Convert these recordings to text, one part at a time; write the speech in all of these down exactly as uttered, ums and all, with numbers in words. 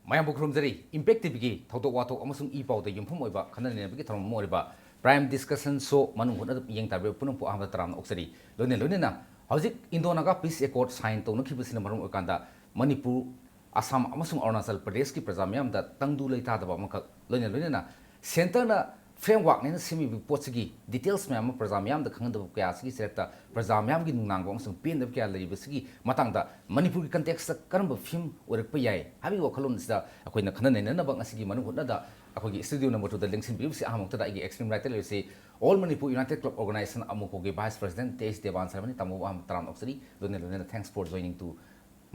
ꯃꯌꯥꯝꯕꯨ ꯈꯨꯔꯨꯝꯖꯔꯤ꯫ Impact ꯇꯤꯚꯤꯒꯤ ꯊꯧꯗꯣꯛ ꯋꯥꯊꯣꯛ ꯑꯃꯁꯨꯡ ꯏ ꯄꯥꯎꯗ ꯌꯨꯝꯐꯝ ꯑꯣꯏꯕ ꯈꯟꯅ ꯅꯩꯅꯕꯒꯤ ꯊꯧꯔꯝ ꯑꯃ ꯑꯣꯏꯔꯤꯕ Prime Discussion Show ꯃꯅꯨꯡ ꯍꯨꯠꯅ ꯌꯦꯡ ꯇꯥꯕꯤꯔꯤꯕ ꯄꯨꯝꯅꯃꯛꯄꯨ ꯑꯍꯥꯟꯕꯗ ꯇꯔꯥꯝꯅ ꯑꯣꯛꯆꯔꯤ꯫ ꯂꯣꯏꯅ ꯂꯣꯏꯅꯅ ꯍꯧꯖꯤꯛ Indo-Naga Peace Accord sign ꯇꯧꯅꯈꯤꯕꯁꯤꯅ ꯃꯔꯝ ꯑꯣꯏꯔꯀꯥꯟꯗ ꯃꯅꯤꯄꯨꯔ, ꯑꯁꯥꯝ ꯑꯃꯁꯨꯡ ꯑꯔꯨꯅꯥꯆꯜ ꯄ꯭ꯔꯗꯦꯁꯀꯤ ꯄ꯭ꯔꯖꯥ ꯃꯤꯌꯥꯝꯗ ꯇꯪꯗꯨ ꯂꯩꯇꯥꯗꯕ ꯑꯃꯈꯛ, ꯂꯣꯏꯅ ꯂꯣꯏꯅꯅ centreꯅ frameworkꯅꯦꯅ ꯁꯦꯝꯃꯤꯕ ꯄꯣꯠꯁꯤꯒꯤ details ꯃꯌꯥꯝ ꯑꯃ ꯄ꯭ꯔꯖꯥ ꯃꯤꯌꯥꯝꯗ ꯈꯪꯍꯟꯗꯕ ꯀꯌꯥꯁꯤꯒꯤ ꯆꯔꯛꯇ ꯄ꯭ꯔꯖꯥ ꯃꯤꯌꯥꯝꯒꯤ ꯅꯨꯡꯅꯥꯡꯕ ꯑꯃꯁꯨꯡ ꯄꯦꯟꯗꯕ ꯀꯌꯥ ꯂꯩꯔꯤꯕꯁꯤꯒꯤ ꯃꯇꯥꯡꯗ ꯃꯅꯤꯄꯨꯔꯒꯤ contextꯇ ꯀꯔꯝꯕ ꯐꯤꯕꯝ ꯑꯣꯏꯔꯛꯄ ꯌꯥꯏ ꯍꯥꯏꯕꯒꯤ ꯋꯥꯈꯜꯂꯣꯟ ꯑꯁꯤꯗ ꯑꯩꯈꯣꯏꯅ ꯈꯟꯅ ꯅꯩꯅꯅꯕ ꯉꯁꯤꯒꯤ ꯃꯅꯨꯡ ꯍꯨꯠꯅꯗ ꯑꯩꯈꯣꯏꯒꯤ studio number twoꯗ ꯂꯦꯡꯁꯤꯟꯕꯤꯔꯤꯕꯁꯤ ꯑꯍꯥꯟꯕ ꯃꯛꯇꯗ ꯑꯩꯒꯤ extreme rightꯇ ꯂꯩꯔꯤꯁꯤ All Manipur United Club Organization ꯑꯃꯨꯀꯣꯒꯤ vice president ꯇꯦꯖ Devan ꯁꯔꯃꯅꯤ꯫ ꯇꯥꯃꯣꯕꯨ ꯑꯍꯥꯟꯕ ꯇꯔꯥꯝꯅ ꯑꯣꯛꯆꯔꯤ꯫ ꯂꯣꯏꯅ ꯂꯣꯏꯅꯅ thanks for joining to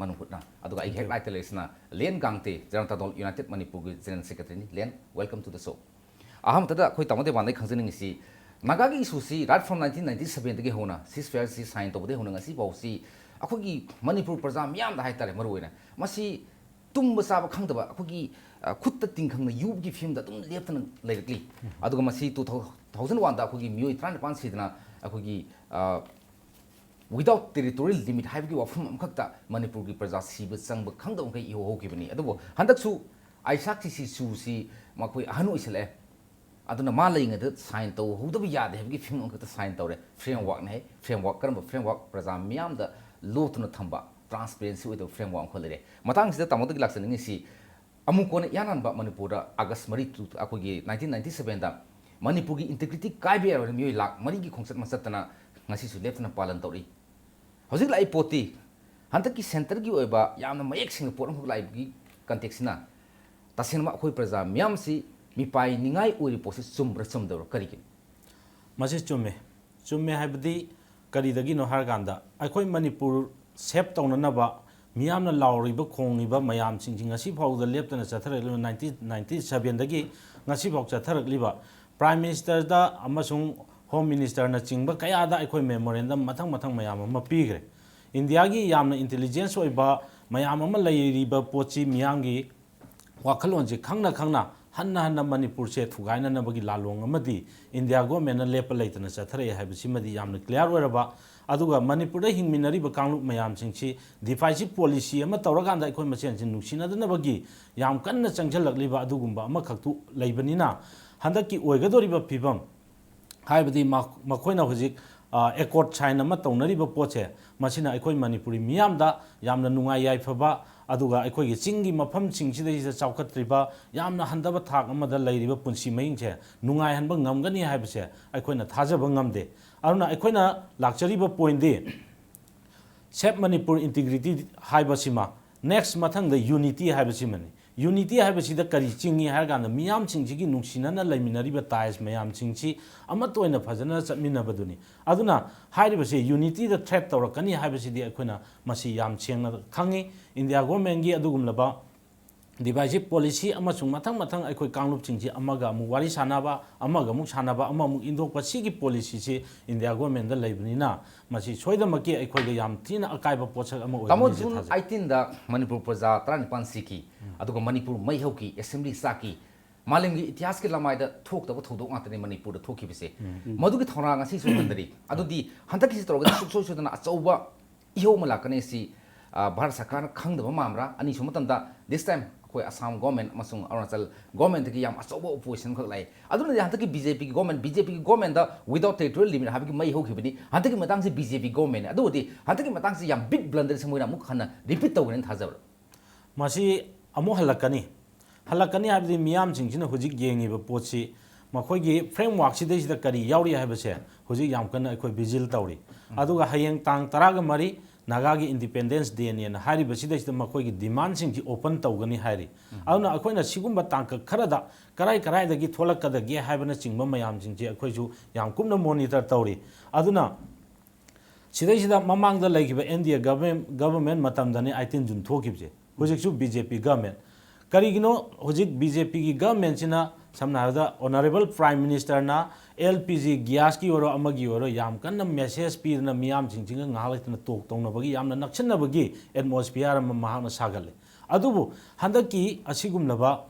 ꯃꯅꯨꯡ ꯍꯨꯠꯅ꯫ ꯑꯗꯨꯒ ꯑꯩꯒꯤ ꯍꯦꯛ rightꯇ ꯂꯩꯔꯤꯁꯤꯅ ꯂꯦꯟ ꯒꯥꯡꯇꯦ, ꯖꯅꯇꯥ ꯗꯜ ꯌꯨꯅꯥꯏꯇꯦꯗ ꯃꯅꯤꯄꯨꯔꯒꯤ general secretaryꯅꯤ꯫ ꯂꯦꯟ, welcome to the show꯫ ꯑꯍꯥꯟꯕꯗ ꯑꯩꯈꯣꯏ ꯇꯥꯃꯣ ꯗꯦꯕꯥꯟꯗꯒꯤ ꯈꯪꯖꯅꯤꯡꯉꯤꯁꯤ, ꯅꯥꯒꯥꯒꯤ issueꯁꯤ right from nineteen ninety sevenꯗꯒꯤ ꯍꯧꯅ ceasefireꯁꯤ sign ꯇꯧꯕꯗꯒꯤ ꯍꯧꯅ ꯉꯁꯤ ꯐꯥꯎꯁꯤ ꯑꯩꯈꯣꯏꯒꯤ ꯃꯅꯤꯄꯨꯔ ꯄ꯭ꯔꯖꯥ ꯃꯤꯌꯥꯝꯗ ꯍꯥꯏꯇꯥꯔꯦ, ꯃꯔꯨꯑꯣꯏꯅ ꯃꯁꯤ ꯇꯨꯝꯕ ꯆꯥꯕ ꯈꯪꯗꯕ ꯑꯩꯈꯣꯏꯒꯤ, ꯑ, ꯈꯨꯠꯇ ꯇꯤꯡꯈꯪꯅ ꯌꯨꯕꯒꯤ ꯐꯤꯕꯝꯗ ꯑꯗꯨꯝ ꯂꯦꯞꯇꯅ ꯂꯩꯔꯛꯂꯤ꯫ ꯑꯗꯨꯒ ꯃꯁꯤ two thousand oneꯗ ꯑꯩꯈꯣꯏꯒꯤ ꯃꯤꯑꯣꯏ ꯇꯔꯥꯅꯤꯄꯥꯟ ꯁꯤꯗꯅ ꯑꯩꯈꯣꯏꯒꯤ, ꯑ, without territorial limit ꯍꯥꯏꯕꯒꯤ ꯋꯥꯐꯝ ꯑꯃꯈꯛꯇ ꯃꯅꯤꯄꯨꯔꯒꯤ ꯄ꯭ꯔꯖꯥ ꯁꯤꯕ ꯆꯪꯕ ꯈꯪꯗꯕ ꯃꯈꯩ ꯏꯍꯧ ꯍꯧꯈꯤꯕꯅꯤ꯫ ꯑꯗꯨꯕꯨ ꯍꯟꯗꯛꯁꯨ ꯑꯥꯏꯁꯥꯛ ꯁꯤꯁꯤ ꯆꯨꯁꯤ ꯃꯈꯣꯏ ꯑꯍꯟ ꯑꯣꯏꯁꯤꯜꯂꯛꯑꯦ, ꯑꯗꯨꯅ ꯃꯥ ꯂꯩꯔꯤꯉꯩꯗ sign ꯇꯧꯍꯧꯗꯕ ꯌꯥꯗꯦ ꯍꯥꯏꯕꯒꯤ ꯐꯤꯕꯝ ꯑꯃꯈꯛꯇ sign ꯇꯧꯔꯦ꯫ Frameworkꯅꯦ ꯍꯥꯏ꯫ Framework, ꯀꯔꯝꯕ framework? ꯄ꯭ꯔꯖꯥ ꯃꯤꯌꯥꯝꯗ ꯂꯣꯠꯇꯨꯅ ꯊꯝꯕ, transparency ꯑꯣꯏꯗꯕ framework ꯑꯃꯈꯛ ꯂꯩꯔꯦ꯫ ꯃꯇꯥꯡꯁꯤꯗ ꯇꯥꯃꯣꯗꯒꯤ ꯂꯥꯛꯆꯅꯤꯡꯉꯤꯁꯤ, ꯑꯃꯨꯛ ꯀꯣꯟꯅ ꯏꯍꯥꯟ ꯍꯥꯟꯕ ꯃꯅꯤꯄꯨꯔꯗ ꯑꯥꯒꯁ ꯃꯔꯤ, ꯑꯩꯈꯣꯏꯒꯤ nineteen ninety sevenꯗ ꯃꯅꯤꯄꯨꯔꯒꯤ ꯏꯟꯇꯤꯒ꯭ꯔꯤꯇꯤ ꯀꯥꯏꯕ ꯌꯥꯔꯣꯏꯅ ꯃꯤꯑꯣꯏ ꯂꯥꯛ ꯃꯔꯤꯒꯤ ꯈꯣꯡꯆꯠ ꯃꯆꯠꯇꯅ ꯉꯁꯤꯁꯨ ꯂꯦꯞꯇꯅ ꯄꯥꯂꯟ ꯇꯧꯔꯛꯏ꯫ ꯍꯧꯖꯤꯛ ꯂꯥꯛꯏ ꯄꯣꯠꯇꯤ ꯍꯟꯗꯛꯀꯤ ꯁꯦꯟꯇꯔꯒꯤ ꯑꯣꯏꯕ ꯌꯥꯝꯅ ꯃꯌꯦꯛ ꯁꯦꯡꯕ ꯄꯣꯠ ꯑꯃꯈꯛ ꯂꯥꯛꯏꯕꯒꯤ ꯀꯟꯇꯦꯛꯁꯁꯤꯅ ꯇꯁꯦꯡꯅ ꯑꯩꯈꯣꯏ ꯄ꯭ꯔꯖꯥ ꯃꯤꯌꯥꯝꯁꯤ ꯃꯤꯄꯥꯏꯅꯤꯡꯉꯥꯏ ꯑꯣꯏꯔꯤꯕ ꯄꯣꯠꯁꯤ ꯆꯨꯝꯕ꯭ꯔꯥ ꯆꯨꯝꯗꯕ꯭ꯔꯥ? ꯀꯔꯤꯒꯤꯅꯣ? ꯃꯁꯤ ꯆꯨꯝꯃꯦ꯫ ꯆꯨꯝꯃꯦ ꯍꯥꯏꯕꯗꯤ ꯀꯔꯤꯗꯒꯤꯅꯣ ꯍꯥꯏꯔꯀꯥꯟꯗ, ꯑꯩꯈꯣꯏ ꯃꯅꯤꯄꯨꯔ ꯁꯦꯞ ꯇꯧꯅꯅꯕ ꯃꯤꯌꯥꯝꯅ ꯂꯥꯎꯔꯤꯕ ꯈꯣꯡꯉꯤꯕ ꯃꯌꯥꯝꯁꯤꯡꯁꯤ ꯉꯁꯤꯐꯥꯎꯗ ꯂꯦꯞꯇꯅ ꯆꯠꯊꯔꯛꯂꯤꯕ, ꯅꯥꯏꯟꯇꯤꯟ ꯅꯥꯏꯟꯇꯤ ꯁꯕꯦꯟꯗꯒꯤ ꯉꯁꯤꯐꯥꯎ ꯆꯠꯊꯔꯛꯂꯤꯕ ꯄ꯭ꯔꯥꯏꯝ ꯃꯤꯅꯤꯁꯇꯔꯗ ꯑꯃꯁꯨꯡ ꯍꯣꯝ ꯃꯤꯅꯤꯁꯇꯔꯅꯆꯤꯡꯕ ꯀꯌꯥꯗ ꯑꯩꯈꯣꯏ ꯃꯦꯃꯣꯔꯦꯟꯗꯝ ꯃꯊꯪ ꯃꯊꯪ ꯃꯌꯥꯝ ꯑꯃ ꯄꯤꯈ꯭ꯔꯦ꯫ ꯏꯟꯗꯤꯌꯥꯒꯤ ꯌꯥꯝꯅ ꯏꯟꯇꯦꯂꯤꯖꯦꯟꯁ ꯑꯣꯏꯕ ꯃꯌꯥꯝ ꯑꯃ ꯂꯩꯔꯤꯕ ꯄꯣꯠꯁꯤ ꯃꯤꯌꯥꯝꯒꯤ ꯋꯥꯈꯜꯂꯣꯟꯁꯦ ꯈꯪꯅ ꯈꯪꯅ ꯍꯟꯅ ꯍꯟꯅ ꯃꯅꯤꯄꯨꯔꯁꯦ ꯊꯨꯒꯥꯏꯅꯅꯕꯒꯤ ꯂꯥꯂꯣꯡ ꯑꯃꯗꯤ ꯏꯟꯗꯤꯌꯥ ꯒꯣꯔꯃꯦꯟꯅ ꯂꯦꯞꯄ ꯂꯩꯇꯅ ꯆꯠꯊꯔꯛꯑꯦ ꯍꯥꯏꯕꯁꯤꯃꯗꯤ ꯌꯥꯝꯅ ꯀ꯭ꯂꯤꯌꯥꯔ ꯑꯣꯏꯔꯕ, ꯑꯗꯨꯒ ꯃꯅꯤꯄꯨꯔꯗ ꯍꯤꯡꯃꯤꯟꯅꯔꯤꯕ ꯀꯥꯡꯂꯨꯞ ꯃꯌꯥꯝꯁꯤꯡꯁꯤ ꯗꯤꯐꯥꯏꯁꯤꯞ ꯄꯣꯂꯤꯁꯤ ꯑꯃ ꯇꯧꯔꯀꯥꯟꯗ ꯑꯩꯈꯣꯏ ꯃꯁꯦꯟꯁꯤ ꯅꯨꯡꯁꯤꯅꯗꯅꯕꯒꯤ ꯌꯥꯝ ꯀꯟꯅ ꯆꯪꯁꯤꯜꯂꯛꯂꯤꯕ ꯑꯗꯨꯒꯨꯝꯕ ꯑꯃꯈꯛꯇꯨ ꯂꯩꯕꯅꯤꯅ, ꯍꯟꯗꯛꯀꯤ ꯑꯣꯏꯒꯗꯧꯔꯤꯕ ꯐꯤꯕꯝ ꯍꯥꯏꯕꯗꯤ ꯃ-, ꯃꯈꯣꯏꯅ ꯍꯧꯖꯤꯛ, ꯑ, ꯑꯦꯀꯣꯔꯗ ꯁꯥꯏꯟ ꯑꯃ ꯇꯧꯅꯔꯤꯕ ꯄꯣꯠꯁꯦ, ꯃꯁꯤꯅ ꯑꯩꯈꯣꯏ ꯃꯅꯤꯄꯨꯔꯤ ꯃꯤꯌꯥꯝꯗ ꯌꯥꯝꯅ ꯅꯨꯡꯉꯥꯏ ꯌꯥꯏꯐꯕ, ꯑꯗꯨꯒ ꯑꯩꯈꯣꯏꯒꯤ ꯆꯤꯡꯒꯤ ꯃꯐꯝꯁꯤꯡꯁꯤꯗꯩꯁꯤꯗ ꯆꯥꯎꯈꯠꯇ꯭ꯔꯤꯕ, ꯌꯥꯝꯅ ꯍꯟꯊꯕ ꯊꯥꯛ ꯑꯃꯗ ꯂꯩꯔꯤꯕ ꯄꯨꯟꯁꯤ ꯃꯍꯤꯡꯁꯦ ꯅꯨꯡꯉꯥꯏꯍꯟꯕ ꯉꯝꯒꯅꯤ ꯍꯥꯏꯕꯁꯦ ꯑꯩꯈꯣꯏꯅ ꯊꯥꯖꯕ ꯉꯝꯗꯦ꯫ ꯑꯗꯨꯅ ꯑꯩꯈꯣꯏꯅ ꯂꯥꯛꯆꯔꯤꯕ ꯄꯣꯏꯟꯗꯤ, ꯁꯦꯞ ꯃꯅꯤꯄꯨꯔ ꯏꯟꯇꯤꯒ꯭ꯔꯤꯇꯤ ꯍꯥꯏꯕꯁꯤꯃ, ꯅꯦꯛꯁ ꯃꯊꯪꯗ ꯌꯨꯅꯤꯇꯤ ꯍꯥꯏꯕꯁꯤꯃꯅꯤ꯫ ꯌꯨꯅꯤꯇꯤ ꯍꯥꯏꯕꯁꯤꯗ ꯀꯔꯤ ꯆꯤꯡꯏ ꯍꯥꯏꯔ ꯀꯥꯟꯗ, ꯃꯤꯌꯥꯝꯁꯤꯡꯁꯤꯒꯤ ꯅꯨꯡꯁꯤꯅꯅ ꯂꯩꯃꯤꯟꯅꯔꯤꯕ ꯇꯥꯏꯁ ꯃꯌꯥꯝꯁꯤꯡꯁꯤ ꯑꯃꯠꯇ ꯑꯣꯏꯅ ꯐꯖꯅ ꯆꯠꯃꯤꯟꯅꯕꯗꯨꯅꯤ꯫ ꯑꯗꯨꯅ ꯍꯥꯏꯔꯤꯕꯁꯦ ꯌꯨꯅꯤꯇꯤꯗ ꯊ꯭ꯔꯦꯠ ꯇꯧꯔꯛꯀꯅꯤ ꯍꯥꯏꯕꯁꯤꯗꯤ ꯑꯩꯈꯣꯏꯅ ꯃꯁꯤ ꯌꯥꯝ ꯁꯦꯡꯅ ꯈꯪꯉꯤ꯫ ꯏꯟꯗꯤꯌꯥ ꯒꯣꯔꯃꯦꯟꯒꯤ ꯑꯗꯨꯒꯨꯝꯂꯕ ꯗꯤꯚꯥꯏꯁꯤꯞ ꯄꯣꯂꯤꯁꯤ ꯑꯃꯁꯨꯡ ꯃꯊꯪ ꯃꯊꯪ ꯑꯩꯈꯣꯏ ꯀꯥꯡꯂꯨꯞꯁꯤꯡꯁꯤ ꯑꯃꯒ ꯑꯃꯨꯛ ꯋꯥꯔꯤ ꯁꯥꯟꯅꯕ, ꯑꯃꯒ ꯑꯃꯨꯛ ꯁꯥꯟꯅꯕ, ꯑꯃꯃꯨꯛ ꯏꯟꯊꯣꯛꯄ, ꯁꯤꯒꯤ ꯄꯣꯂꯤꯁꯤꯁꯤ ꯏꯟꯗꯤꯌꯥ ꯒꯣꯔꯃꯦꯟꯗ ꯂꯩꯕꯅꯤꯅ, ꯃꯁꯤ ꯁꯣꯏꯗꯃꯛꯀꯤ ꯑꯩꯈꯣꯏꯗ ꯌꯥꯝ ꯊꯤꯅ ꯑꯀꯥꯏꯕ ꯄꯣꯠꯁꯛ ꯑꯃ ꯇꯥꯃꯣ, ꯑꯣꯏꯒꯅꯤ ꯍꯥꯏꯅ ꯖꯨꯟ ꯊꯥꯖꯩ꯫ ꯑꯩꯇꯤꯟꯗ ꯃꯅꯤꯄꯨꯔ ꯄ꯭ꯔꯖꯥ ꯇꯔꯥꯅꯤꯄꯥꯟ ꯁꯤꯈꯤ, ꯎꯝ꯫ ꯑꯗꯨꯒ ꯃꯅꯤꯄꯨꯔ ꯃꯩ ꯍꯧꯈꯤ, ꯑꯦꯁꯦꯝꯕ꯭ꯂꯤ ꯆꯥꯛꯈꯤ, ꯃꯥꯂꯦꯝꯒꯤ ꯏꯇꯤꯍꯥꯁꯀꯤ ꯂꯃꯥꯏꯗ ꯊꯣꯛꯇꯕ ꯊꯧꯗꯣꯛ ꯉꯥꯛꯇꯅꯤ ꯃꯅꯤꯄꯨꯔꯗ ꯊꯣꯛꯈꯤꯕꯁꯦ꯫ ꯎꯝ꯫ ꯃꯗꯨꯒꯤ ꯊꯧꯔꯥꯡ ꯉꯁꯤꯁꯨ ꯍꯟꯗꯔꯤ꯫ ꯑꯗꯨꯗꯤ ꯍꯟꯗꯛꯀꯤꯁꯤ ꯇꯧꯔꯒꯗꯤ ꯁꯨꯡꯁꯣꯏ ꯁꯣꯏꯗꯅ ꯑꯆꯧꯕ ꯏꯍꯧ ꯑꯃ ꯂꯥꯛꯀꯅꯤ꯫ ꯁꯤ, ꯑ, ꯚꯥꯔꯠ ꯁꯔꯀꯥꯔꯅ ꯈꯪꯗꯕ ꯃꯥꯟꯕ꯭ꯔꯥ? ꯑꯅꯤꯁꯨꯕ ꯃꯇꯝꯗ, this time, ꯑꯩꯈꯣꯏ ꯑꯁꯥꯝ ꯒꯣꯔꯃꯦꯟ ꯑꯃꯁꯨꯡ ꯑꯔꯨꯅꯥꯆꯜ ꯒꯣꯔꯃꯦꯟꯗꯒꯤ ꯌꯥꯝ ꯑꯆꯧꯕ ꯑꯣꯄꯣꯖꯤꯁꯟ ꯈꯛ ꯂꯥꯛꯏ꯫ ꯑꯗꯨꯅꯗꯤ ꯍꯟꯗꯛꯀꯤ ꯕꯤ ꯖꯦ ꯄꯤꯒꯤ ꯒꯣꯔꯃꯦꯟ, ꯕꯤ ꯖꯦ ꯄꯤꯒꯤ ꯒꯣꯔꯃꯦꯟꯗ without territorial limit ꯍꯥꯏꯕꯒꯤ ꯃꯩ ꯍꯧꯈꯤꯕꯅꯤ꯫ ꯍꯟꯗꯛꯀꯤ ꯃꯇꯥꯡꯁꯤ ꯕꯤ ꯖꯦ ꯄꯤ ꯒꯣꯔꯃꯦꯟꯅꯤ꯫ ꯑꯗꯨꯕꯨꯗꯤ ꯍꯟꯗꯛꯀꯤ ꯃꯇꯥꯡꯁꯤ ꯌꯥꯝ ꯕꯤꯛ ꯕ꯭ꯂꯟꯗꯔꯁꯦ ꯃꯣꯏꯅ ꯑꯃꯨꯛ ꯍꯟꯅ ꯔꯤꯄꯤꯠ ꯇꯧꯒꯅꯤꯅ ꯊꯥꯖꯕ꯭ꯔꯥ? ꯃꯁꯤ ꯑꯃꯨꯛ ꯍꯜꯂꯛꯀꯅꯤ꯫ ꯍꯜꯂꯛꯀꯅꯤ ꯍꯥꯏꯕꯗꯤ ꯃꯤꯌꯥꯝꯁꯤꯡꯁꯤꯅ ꯍꯧꯖꯤꯛ ꯌꯦꯡꯉꯤꯕ ꯄꯣꯠꯁꯤ ꯃꯈꯣꯏꯒꯤ ꯐ꯭ꯔꯦꯝꯋꯥꯔꯛꯁꯤꯗꯩꯁꯤꯗ ꯀꯔꯤ ꯌꯥꯎꯔꯤ ꯍꯥꯏꯕꯁꯦ ꯍꯧꯖꯤꯛ ꯌꯥꯝ ꯀꯟꯅ ꯑꯩꯈꯣꯏ ꯚꯤꯖꯤꯜ ꯇꯧꯔꯤ꯫ ꯑꯗꯨꯒ ꯍꯌꯦꯡ ꯇꯥꯡ ꯇꯔꯥꯒ ꯃꯔꯤ ꯅꯥꯒꯥꯒꯤ ꯏꯟꯗꯤꯄꯦꯟꯗꯦꯟꯁ ꯗꯦꯅꯦꯅ ꯍꯥꯏꯔꯤꯕꯁꯤꯗꯩꯁꯤꯗ ꯃꯈꯣꯏꯒꯤ ꯗꯤꯃꯥꯟꯁꯤꯡꯁꯤ ꯑꯣꯄꯟ ꯇꯧꯒꯅꯤ ꯍꯥꯏꯔꯤ꯫ ꯑꯗꯨꯅ ꯑꯩꯈꯣꯏꯅ ꯁꯤꯒꯨꯝꯕ ꯇꯥꯡꯀꯛ ꯈꯔꯗ ꯀꯔꯥꯏ ꯀꯔꯥꯏꯗꯒꯤ ꯊꯣꯛꯂꯛꯀꯗꯒꯦ ꯍꯥꯏꯕꯅꯆꯤꯡꯕ ꯃꯌꯥꯝꯁꯤꯡꯁꯦ ꯑꯩꯈꯣꯏꯁꯨ ꯌꯥꯝ ꯀꯨꯞꯅ ꯃꯣꯅꯤꯇꯔ ꯇꯧꯔꯤ꯫ ꯑꯗꯨꯅ ꯁꯤꯗꯩꯁꯤꯗ ꯃꯃꯥꯡꯗ ꯂꯩꯈꯤꯕ ꯑꯦꯟ ꯗꯤ ꯑꯦ ꯒꯚꯔꯟꯃꯦꯟ ꯃꯇꯝꯗꯅꯤ ꯑꯩꯇꯤꯟ ꯖꯨꯟ ꯊꯣꯛꯈꯤꯕꯁꯦ꯫ ꯍꯧꯖꯤꯛꯁꯨ ꯕꯤ ꯖꯦ ꯄꯤ ꯒꯚꯔꯟꯃꯦꯟ꯫ ꯀꯔꯤꯒꯤꯅꯣ ꯍꯧꯖꯤꯛ ꯕꯤ ꯖꯦ ꯄꯤꯒꯤ ꯒꯚꯔꯟꯃꯦꯟꯁꯤꯅ, ꯁꯝꯅ ꯍꯥꯏꯔꯕꯗ, ꯑꯣꯅꯔꯦꯕꯜ ꯄ꯭ꯔꯥꯏꯝ ꯃꯤꯅꯤꯁꯇꯔꯅ ꯑꯦꯜ ꯄꯤ ꯖꯤ ꯒ꯭ꯌꯥꯁꯀꯤ ꯑꯣꯏꯔꯣ ꯑꯃꯒꯤ ꯑꯣꯏꯔꯣ ꯌꯥꯝ ꯀꯟꯅ ꯃꯦꯁꯦꯖ ꯄꯤꯗꯅ ꯃꯤꯌꯥꯝꯁꯤꯡꯁꯤꯒ ꯉꯥꯏꯍꯥꯛ ꯂꯩꯇꯅ ꯇꯣꯛ ꯇꯧꯅꯕꯒꯤ ꯌꯥꯝꯅ ꯅꯛꯁꯤꯟꯅꯕꯒꯤ ꯑꯦꯠꯃꯣꯁꯐꯤꯌꯥꯔ ꯑꯃ ꯃꯍꯥꯛꯅ ꯁꯥꯒꯠꯂꯦ꯫ ꯑꯗꯨꯕꯨ ꯍꯟꯗꯛꯀꯤ ꯑꯁꯤꯒꯨꯝꯂꯕ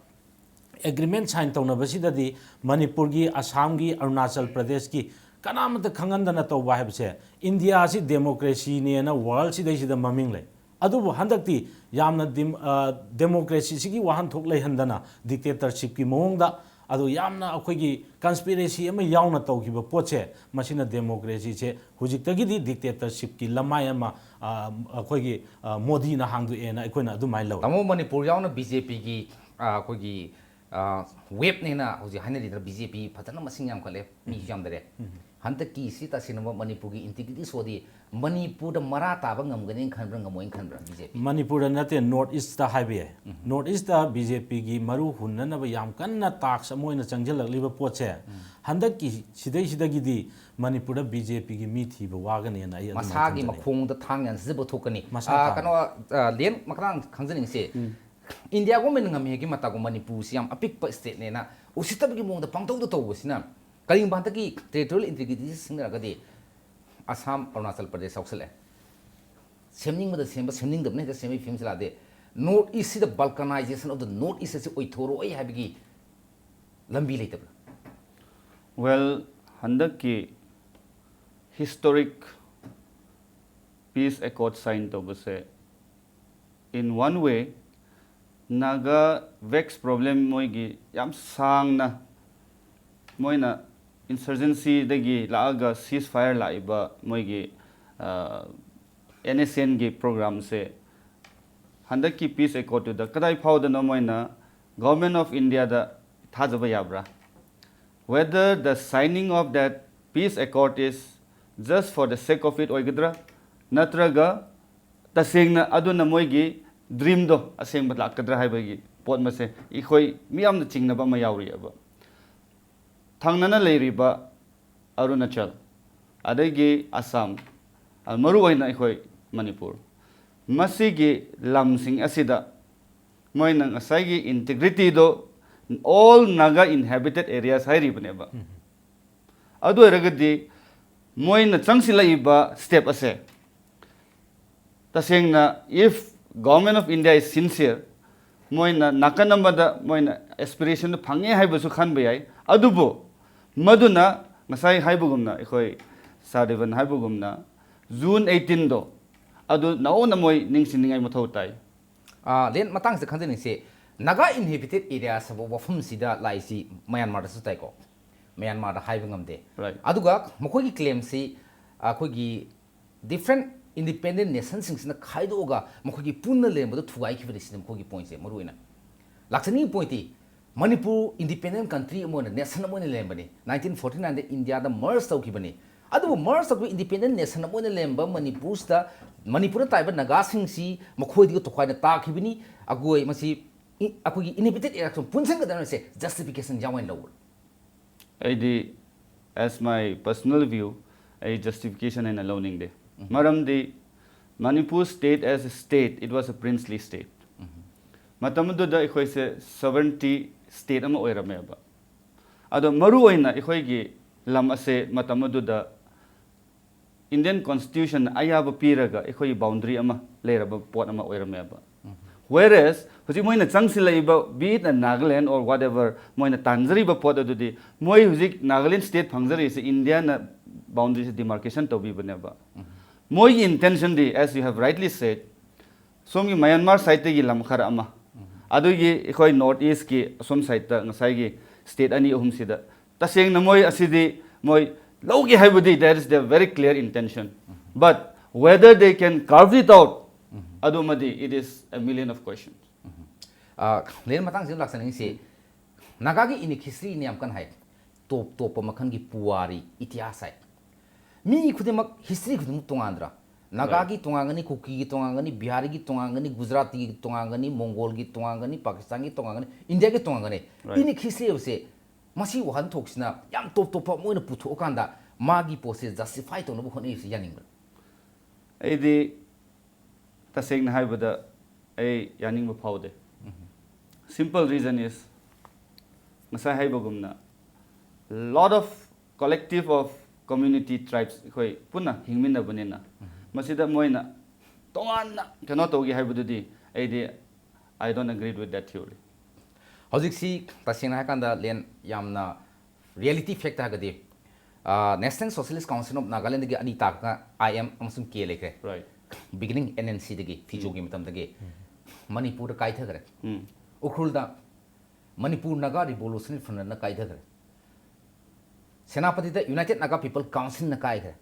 ꯑꯦꯒ꯭ꯔꯤꯃꯦꯟ ꯁꯥꯏꯟ ꯇꯧꯅꯕꯁꯤꯗꯗꯤ ꯃꯅꯤꯄꯨꯔꯒꯤ, ꯑꯁꯥꯝꯒꯤ, ꯑꯔꯨꯅꯥꯆꯜ ꯄ꯭ꯔꯗꯦꯁꯀꯤ ꯀꯅꯥꯃꯠꯇ ꯈꯪꯍꯟꯗꯅ ꯇꯧꯕ ꯍꯥꯏꯕꯁꯦ ꯏꯟꯗꯤꯌꯥ ꯑꯁꯤ ꯗꯦꯃꯣꯀ꯭ꯔꯦꯁꯤꯅꯦꯅ ꯋꯥꯔꯜꯁꯤꯗꯩꯁꯤꯗ ꯃꯃꯤꯡ ꯂꯩ꯫ ꯑꯗꯨꯕꯨ ꯍꯟꯗꯛꯇꯤ ꯌꯥꯝꯅ ꯗꯤꯝ-, ꯑ, ꯗꯦꯃꯣꯀ꯭ꯔꯦꯁꯤꯁꯤꯒꯤ ꯋꯥꯍꯟꯊꯣꯛ ꯂꯩꯍꯟꯗꯅ ꯗꯤꯛꯇꯦꯇꯔꯁꯤꯞꯀꯤ ꯃꯑꯣꯡꯗ, ꯑꯗꯨ ꯌꯥꯝꯅ ꯑꯩꯈꯣꯏꯒꯤ ꯀꯟꯁꯄꯤꯔꯦꯁꯤ ꯑꯃ ꯌꯥꯎꯅ ꯇꯧꯈꯤꯕ ꯄꯣꯠꯁꯦ, ꯃꯁꯤꯅ ꯗꯦꯃꯣꯀ꯭ꯔꯦꯁꯤꯁꯦ ꯍꯧꯖꯤꯛꯇꯒꯤꯗꯤ ꯗꯤꯛꯇꯦꯇꯔꯁꯤꯞꯀꯤ ꯂꯃꯥꯏ ꯑꯃ, ꯑ, ꯑꯩꯈꯣꯏꯒꯤ, ꯑ, ꯃꯣꯗꯤꯅ ꯍꯥꯡꯗꯣꯛꯑꯦꯅ ꯑꯩꯈꯣꯏꯅ ꯑꯗꯨꯃꯥꯏꯅ ꯂꯧꯋꯤ꯫ ꯇꯥꯃꯣ, ꯃꯅꯤꯄꯨꯔ ꯌꯥꯎꯅ ꯕꯤ ꯖꯦ ꯄꯤꯒꯤ, ꯑ, ꯑꯩꯈꯣꯏꯒꯤ, ꯑ, ꯋꯦꯞꯅꯦꯅ ꯍꯧꯖꯤꯛ ꯍꯥꯏꯅꯔꯤꯗꯅ, ꯕꯤ ꯖꯦ ꯄꯤ ꯐꯖꯅ ꯃꯁꯤꯡ ꯌꯥꯝꯈꯠꯂꯦ, ꯃꯤꯁꯨ ꯌꯥꯝꯗꯔꯦ꯫ ꯍꯟꯗꯛꯀꯤ ꯁꯤ ꯇꯁꯦꯡꯅꯃꯛ ꯃꯅꯤꯄꯨꯔꯒꯤ ꯏꯟꯇꯤꯒ꯭ꯔꯤꯇꯤ ꯁꯣꯗꯤ ꯃꯅꯤꯄꯨꯔꯗ ꯃꯔꯥ ꯇꯥꯕ ꯉꯝꯒꯅꯤ ꯈꯟꯕ꯭ꯔꯥ, ꯉꯝꯃꯣꯏꯅ ꯈꯟꯕ꯭ꯔꯥ ꯕꯤ ꯖꯦ ꯄꯤ? ꯃꯅꯤꯄꯨꯔꯗ ꯅꯠꯇꯦ, ꯅꯣꯔꯠ ꯏꯁꯇ ꯍꯥꯏꯕ ꯌꯥꯏ꯫ ꯅꯣꯔꯠ ꯏꯁꯇ ꯕꯤ ꯖꯦ ꯄꯤꯒꯤ ꯃꯔꯨ ꯍꯨꯟꯅꯅꯕ ꯌꯥꯝ ꯀꯟꯅ ꯇꯥꯛꯁ ꯑꯃ ꯑꯣꯏꯅ ꯆꯪꯁꯤꯜꯂꯛꯂꯤꯕ ꯄꯣꯠꯁꯦ, ꯍꯟꯗꯛꯀꯤ ꯁꯤꯗꯩꯁꯤꯗꯒꯤꯗꯤ ꯃꯅꯤꯄꯨꯔꯗ ꯕꯤ ꯖꯦ ꯄꯤꯒꯤ ꯃꯤ ꯊꯤꯕ ꯋꯥꯒꯅꯦꯅ ꯑꯩ ꯑꯗꯨꯃꯥꯏꯅ ꯃꯁꯥꯒꯤ ꯊꯝꯖꯅꯤꯡꯉꯤ꯫ ꯃꯈꯣꯡꯗ ꯊꯥꯡ ꯌꯥꯟꯖꯕ ꯊꯣꯛꯀꯅꯤ꯫ ꯃꯁꯥ ꯑꯥ, ꯊꯥꯡ꯫ ꯀꯩꯅꯣ, ꯑꯥ, ꯂꯦꯟ ꯃꯈꯥꯇꯪ ꯈꯪꯖꯅꯤꯡꯉꯤꯁꯦ, ꯏꯟꯗꯤꯌꯥ ꯒꯣꯔꯃꯦꯟꯅ ꯉꯝꯃꯤ ꯍꯥꯏꯒꯤ ꯃꯇꯥꯒꯨꯝ ꯃꯅꯤꯄꯨꯔꯁꯤ ꯌꯥꯝ ꯑꯄꯤꯛꯄ ꯁ꯭ꯇꯦꯠꯅꯦꯅ ꯎꯁꯤꯠꯇꯕꯒꯤ ꯃꯑꯣꯡꯗ ꯄꯪꯇꯧꯗ ꯇꯧꯕꯁꯤꯅ, ꯀꯔꯤꯒꯨꯝꯕ ꯍꯟꯗꯛꯀꯤ ꯇꯦꯔꯤꯇꯣꯔꯤꯌꯦꯜ ꯏꯟꯇꯤꯒ꯭ꯔꯤꯇꯤꯁꯤ ꯁꯤꯡꯅꯔꯒꯗꯤ ꯑꯁꯥꯝ, ꯑꯔꯨꯅꯥꯆꯜ ꯄ꯭ꯔꯗꯦꯁ ꯌꯥꯎꯁꯜꯂꯛꯑꯦ꯫ ꯁꯦꯝꯅꯤꯡꯕꯗ ꯁꯦꯝꯕ, ꯁꯦꯝꯅꯤꯡꯗꯕꯅ ꯍꯦꯛꯇ ꯁꯦꯝꯕꯒꯤ ꯐꯤꯕꯝꯁꯤ ꯂꯥꯛꯑꯗꯤ, ꯅꯣꯔꯠ ꯏꯁꯁꯤꯗ balkanization of the north east ꯑꯁꯤ ꯑꯣꯏꯊꯣꯔꯛꯑꯣꯏ ꯍꯥꯏꯕꯒꯤ ꯂꯝꯕꯤ ꯂꯩꯇꯕ꯭ꯔꯥ? Well, ꯍꯟꯗꯛꯀꯤ ꯍꯤꯁꯇꯣꯔꯤꯛ ꯄꯤꯁ ꯑꯦꯀꯣꯔꯗ ꯁꯥꯏꯟ ꯇꯧꯕꯁꯦ, in one way, Naga vexed problem ꯃꯣꯏꯒꯤ ꯌꯥꯝ ꯁꯥꯡꯅ ꯃꯣꯏꯅ ꯏꯟꯁꯔꯖꯦꯟꯁꯤꯗꯒꯤ ꯂꯥꯛꯑꯒ ꯁꯤꯁ ꯐꯥꯌꯔ ꯂꯥꯛꯏꯕ ꯃꯣꯏꯒꯤ, ꯑ, ꯑꯦꯟ ꯑꯦꯁ ꯑꯦꯟꯒꯤ ꯄ꯭ꯔꯣꯒ꯭ꯔꯥꯝꯁꯦ ꯍꯟꯗꯛꯀꯤ ꯄꯤꯁ ꯑꯦꯀꯣꯔꯗꯇꯨꯗ ꯀꯗꯥꯏ ꯐꯥꯎꯗꯅꯣ ꯃꯣꯏꯅ ꯒꯣꯔꯃꯦꯟ ꯑꯣꯐ ꯏꯟꯗꯤꯌꯥꯗ ꯊꯥꯖꯕ ꯌꯥꯕ꯭ꯔꯥ? Whether the signing of that peace accord is just for the sake of it ꯑꯣꯏꯒꯗ꯭ꯔꯥ, ꯅꯠꯇ꯭ꯔꯒ ꯇꯁꯦꯡꯅ ꯑꯗꯨꯅ ꯃꯣꯏꯒꯤ dreamꯗꯣ ꯑꯁꯦꯡꯕ ꯂꯥꯛꯀꯗ꯭ꯔꯥ ꯍꯥꯏꯕꯒꯤ ꯄꯣꯠ ꯃꯁꯦ ꯑꯩꯈꯣꯏ ꯃꯤꯌꯥꯝꯅ ꯆꯤꯡꯅꯕ ꯑꯃ ꯌꯥꯎꯔꯤꯑꯕ꯫ ꯊꯪꯅꯅ ꯂꯩꯔꯤꯕ ꯑꯔꯨꯅꯥꯆꯜ, ꯑꯗꯒꯤ ꯑꯁꯥꯝ, ꯑ, ꯃꯔꯨꯑꯣꯏꯅ ꯑꯩꯈꯣꯏ ꯃꯅꯤꯄꯨꯔ, ꯃꯁꯤꯒꯤ ꯂꯝꯁꯤꯡ ꯑꯁꯤꯗ ꯃꯣꯏꯅ ꯉꯁꯥꯏꯒꯤ integrityꯗꯣ, all Naga inhabited areas ꯍꯥꯏꯔꯤꯕꯅꯦꯕ꯫ ꯑꯗꯨ ꯑꯣꯏꯔꯒꯗꯤ ꯃꯣꯏꯅ ꯆꯪꯁꯤꯜꯂꯛꯏꯕ step ꯑꯁꯦ, ꯇꯁꯦꯡꯅ, if Government of India is sincere, ꯃꯣꯏꯅ ꯅꯥꯀꯟ ꯑꯃꯗ ꯃꯣꯏꯅ aspirationꯗꯨ ꯐꯪꯉꯦ ꯍꯥꯏꯕꯁꯨ ꯈꯟꯕ ꯌꯥꯏ꯫ ꯑꯗꯨꯕꯨ ꯃꯗꯨꯅ ꯉꯁꯥꯏ ꯍꯥꯏꯕꯒꯨꯝꯅ, ꯑꯩꯈꯣꯏ ꯁꯥꯔ ꯗꯦꯕꯟ ꯍꯥꯏꯕꯒꯨꯝꯅ, June eighteenꯗꯣ ꯑꯗꯨ ꯅꯧꯅ ꯃꯣꯏ ꯅꯤꯡꯁꯤꯡꯅꯤꯡꯉꯥꯏ ꯃꯊꯧ ꯇꯥꯏ꯫ ꯑꯥ, ꯂꯦꯟ ꯃꯇꯥꯡꯁꯤꯗ ꯈꯪꯖꯅꯤꯡꯁꯦ, Naga inhabited areas ꯍꯥꯏꯕ ꯋꯥꯐꯝꯁꯤꯗ ꯂꯥꯛꯏꯁꯤ ꯃꯌꯥꯟꯃꯥꯔꯗꯁꯨ ꯇꯥꯏꯀꯣ꯫ ꯃꯌꯥꯟꯃꯥꯔꯗ ꯍꯥꯏꯕ ꯉꯝꯗꯦ꯫ Right. ꯑꯗꯨꯒ ꯃꯈꯣꯏꯒꯤ claimꯁꯤ ꯑꯩꯈꯣꯏꯒꯤ different independent nationꯁꯤꯡꯁꯤꯅ ꯈꯥꯏꯗꯣꯛꯑꯒ ꯃꯈꯣꯏꯒꯤ ꯄꯨꯟꯅ ꯂꯩꯔꯝꯕꯗꯣ ꯊꯨꯒꯥꯏꯈꯤꯕꯅꯤ ꯁꯤꯅꯤ ꯃꯈꯣꯏꯒꯤ pointꯁꯦ ꯃꯔꯨꯑꯣꯏꯅ꯫ ꯂꯥꯛꯆꯅꯤꯡꯉꯤ pointꯇꯤ, ꯃꯅꯤꯄꯨꯔ independent country ꯑꯃ ꯑꯣꯏꯅ, nation ꯑꯃ ꯑꯣꯏꯅ ꯂꯩꯔꯝꯕꯅꯤ꯫ Nineteen forty nineꯗ ꯏꯟꯗꯤꯌꯥꯗ merge ꯇꯧꯈꯤꯕꯅꯤ꯫ ꯑꯗꯨꯕꯨ merge ꯇꯧꯈꯤꯕ independent nation ꯑꯃ ꯑꯣꯏꯅ ꯂꯩꯔꯝꯕ ꯃꯅꯤꯄꯨꯔꯁꯤꯗ, ꯃꯅꯤꯄꯨꯔꯗ ꯇꯥꯔꯤꯕ ꯅꯥꯒꯥꯁꯤꯡꯁꯤ ꯃꯈꯣꯏꯗꯒꯤ ꯇꯣꯈꯥꯏꯅ ꯇꯥꯈꯤꯕꯅꯤ꯫ ꯑꯩꯈꯣꯏ ꯃꯁꯤ ꯏ-, ꯑꯩꯈꯣꯏꯒꯤ inhabited areas ꯄꯨꯟꯁꯤꯟꯒꯗꯕꯅꯤ ꯍꯥꯏꯁꯦ justification ꯌꯥꯎꯅ ꯂꯧꯕ꯭ꯔꯥ? ꯑꯩꯗꯤ, as my personal view, ꯑꯩ justification ꯍꯥꯏꯅ ꯂꯧꯅꯤꯡꯗꯦ꯫ ꯃꯔꯝꯗꯤ Manipur state as a state, it was a princely state. ꯃꯇꯝ ꯑꯗꯨꯗ ꯑꯩꯈꯣꯏꯁꯦ sovereignty state ꯑꯃ ꯑꯣꯏꯔꯝꯃꯦꯕ꯫ ꯑꯗꯣ ꯃꯔꯨꯑꯣꯏꯅ ꯑꯩꯈꯣꯏꯒꯤ ꯂꯝ ꯑꯁꯦ ꯃꯇꯝ ꯑꯗꯨꯗ Indian Constitution ꯑꯌꯥꯕ ꯄꯤꯔꯒ ꯑꯩꯈꯣꯏꯒꯤ boundary ꯑꯃ ꯂꯩꯔꯕ ꯄꯣꯠ ꯑꯃ ꯑꯣꯏꯔꯝꯃꯦꯕ꯫ Whereas ꯍꯧꯖꯤꯛ ꯃꯣꯏꯅ ꯆꯪꯁꯤꯜꯂꯛꯏꯕ, be it a Nagaland or whatever, ꯃꯣꯏꯅ ꯇꯥꯟꯖꯔꯤꯕ ꯄꯣꯠ ꯑꯗꯨꯗꯤ, ꯃꯣꯏ ꯍꯧꯖꯤꯛ Nagaland state ꯐꯪꯖꯔꯤꯁꯦ ꯏꯟꯗꯤꯌꯥꯅ boundaryꯁꯦ demarcation ꯇꯧꯕꯤꯕꯅꯦꯕ꯫ ꯃꯣꯏꯒꯤ intentionꯗꯤ, as you have rightly said, ꯁꯣꯝꯒꯤ ꯃꯌꯥꯟꯃꯥꯔ sideꯇꯒꯤ ꯂꯝ ꯈꯔ ꯑꯃ, ꯑꯗꯨꯒꯤ ꯑꯩꯈꯣꯏ North Eastꯀꯤ ꯑꯁꯣꯝ sideꯇ ꯉꯁꯥꯏꯒꯤ state ꯑꯅꯤ ꯑꯍꯨꯝꯁꯤꯗ ꯇꯁꯦꯡꯅ ꯃꯣꯏ ꯑꯁꯤꯗꯤ ꯃꯣꯏ ꯂꯧꯒꯦ ꯍꯥꯏꯕꯗꯤ, that is their very clear intention. But whether they can carve it out, ꯑꯗꯨꯃꯗꯤ, it is a million of questions. ꯑꯥ, ꯂꯦꯟ ꯃꯇꯥꯡꯁꯤꯗ ꯂꯥꯛꯆꯅꯤꯡꯉꯤꯁꯤ, ꯅꯥꯒꯥꯒꯤ ethnic historyꯅ ꯌꯥꯝ ꯀꯟꯅ ꯍꯥꯏ꯫ ꯇꯣꯞ ꯇꯣꯞꯄ ꯃꯈꯜꯒꯤ ꯄꯨꯋꯥꯔꯤ, ꯏꯇꯤꯍꯥꯁ ꯍꯥꯏ꯫ ꯃꯤ ꯈꯨꯗꯤꯡꯃꯛ, ꯍꯤꯁꯇ꯭ꯔꯤ ꯈꯨꯗꯤꯡꯃꯛ ꯇꯣꯉꯥꯟꯗ꯭ꯔꯥ? ꯅꯥꯒꯥꯒꯤ ꯇꯣꯉꯥꯟꯒꯅꯤ, ꯀꯨꯀꯤꯒꯤ ꯇꯣꯉꯥꯟꯒꯅꯤ, ꯕꯤꯍꯥꯔꯤꯒꯤ ꯇꯣꯉꯥꯟꯒꯅꯤ, ꯒꯨꯖꯔꯥꯇꯤꯒꯤ ꯇꯣꯉꯥꯟꯒꯅꯤ, ꯃꯣꯡꯒꯣꯜꯒꯤ ꯇꯣꯉꯥꯟꯒꯅꯤ, ꯄꯥꯀꯤꯁꯇꯥꯟꯒꯤ ꯇꯣꯉꯥꯟꯒꯅꯤ, ꯏꯟꯗꯤꯌꯥꯒꯤ ꯇꯣꯉꯥꯟꯒꯅꯤ꯫ Right. Ethnic history ꯍꯥꯏꯕꯁꯦ, ꯃꯁꯤ ꯋꯥꯍꯟꯊꯣꯛꯁꯤꯅ ꯌꯥꯝ ꯇꯣꯞ ꯇꯣꯞꯄ ꯑꯃ ꯑꯣꯏꯅ ꯄꯨꯊꯣꯛꯑꯀꯥꯟꯗ ꯃꯥꯒꯤ ꯄꯣꯠꯁꯦ justify ꯇꯧꯅꯕ ꯍꯣꯠꯅꯔꯤꯕꯁꯤ ꯌꯥꯅꯤꯡꯕ꯭ꯔꯥ? ꯑꯩꯗꯤ ꯇꯁꯦꯡꯅ ꯍꯥꯏꯕꯗ ꯑꯩ ꯌꯥꯅꯤꯡꯕ ꯐꯥꯎꯗꯦ꯫ Simple reason is, ꯉꯁꯥꯏ ꯍꯥꯏꯕꯒꯨꯝꯅ, lot of collective of community tribes ꯑꯩꯈꯣꯏ ꯄꯨꯟꯅ ꯍꯤꯡꯃꯤꯟꯅꯕꯅꯤꯅ, ꯃꯁꯤꯗ ꯃꯣꯏꯅ ꯇꯣꯉꯥꯟꯅ ꯀꯩꯅꯣ ꯇꯧꯒꯦ ꯍꯥꯏꯕꯗꯨꯗꯤ ꯑꯩꯗꯤ I don't agree with that theory. ꯍꯧꯖꯤꯛꯁꯤ ꯇꯁꯦꯡꯅ ꯍꯥꯏꯔꯀꯥꯟꯗ, ꯂꯦꯟ, ꯌꯥꯝꯅ reality fact ꯍꯥꯏꯔꯒꯗꯤ, National Socialist Council of Nagaland ꯗꯒꯤ ꯑꯅꯤ ꯇꯥꯔꯒ, ꯑꯥꯏ ꯑꯦꯝ ꯑꯃꯁꯨꯡ ꯀꯦ ꯂꯩꯈ꯭ꯔꯦ꯫ Right. Beginning ꯑꯦꯟ ꯑꯦꯟ ꯁꯤꯗꯒꯤ, ꯐꯤꯖꯣꯒꯤ ꯃꯇꯝꯗꯒꯤ ꯃꯅꯤꯄꯨꯔꯗ ꯀꯥꯏꯊꯈ꯭ꯔꯦ꯫ ꯎꯝ. ꯎꯈ꯭ꯔꯨꯜꯗ ꯃꯅꯤꯄꯨꯔ ꯅꯥꯒꯥ Revolutionary Front ꯅ ꯀꯥꯏꯊꯈ꯭ꯔꯦ꯫ ꯁꯦꯅꯥꯄꯇꯤꯗ United Naga People Council ꯅ ꯀꯥꯏꯈ꯭ꯔꯦ꯫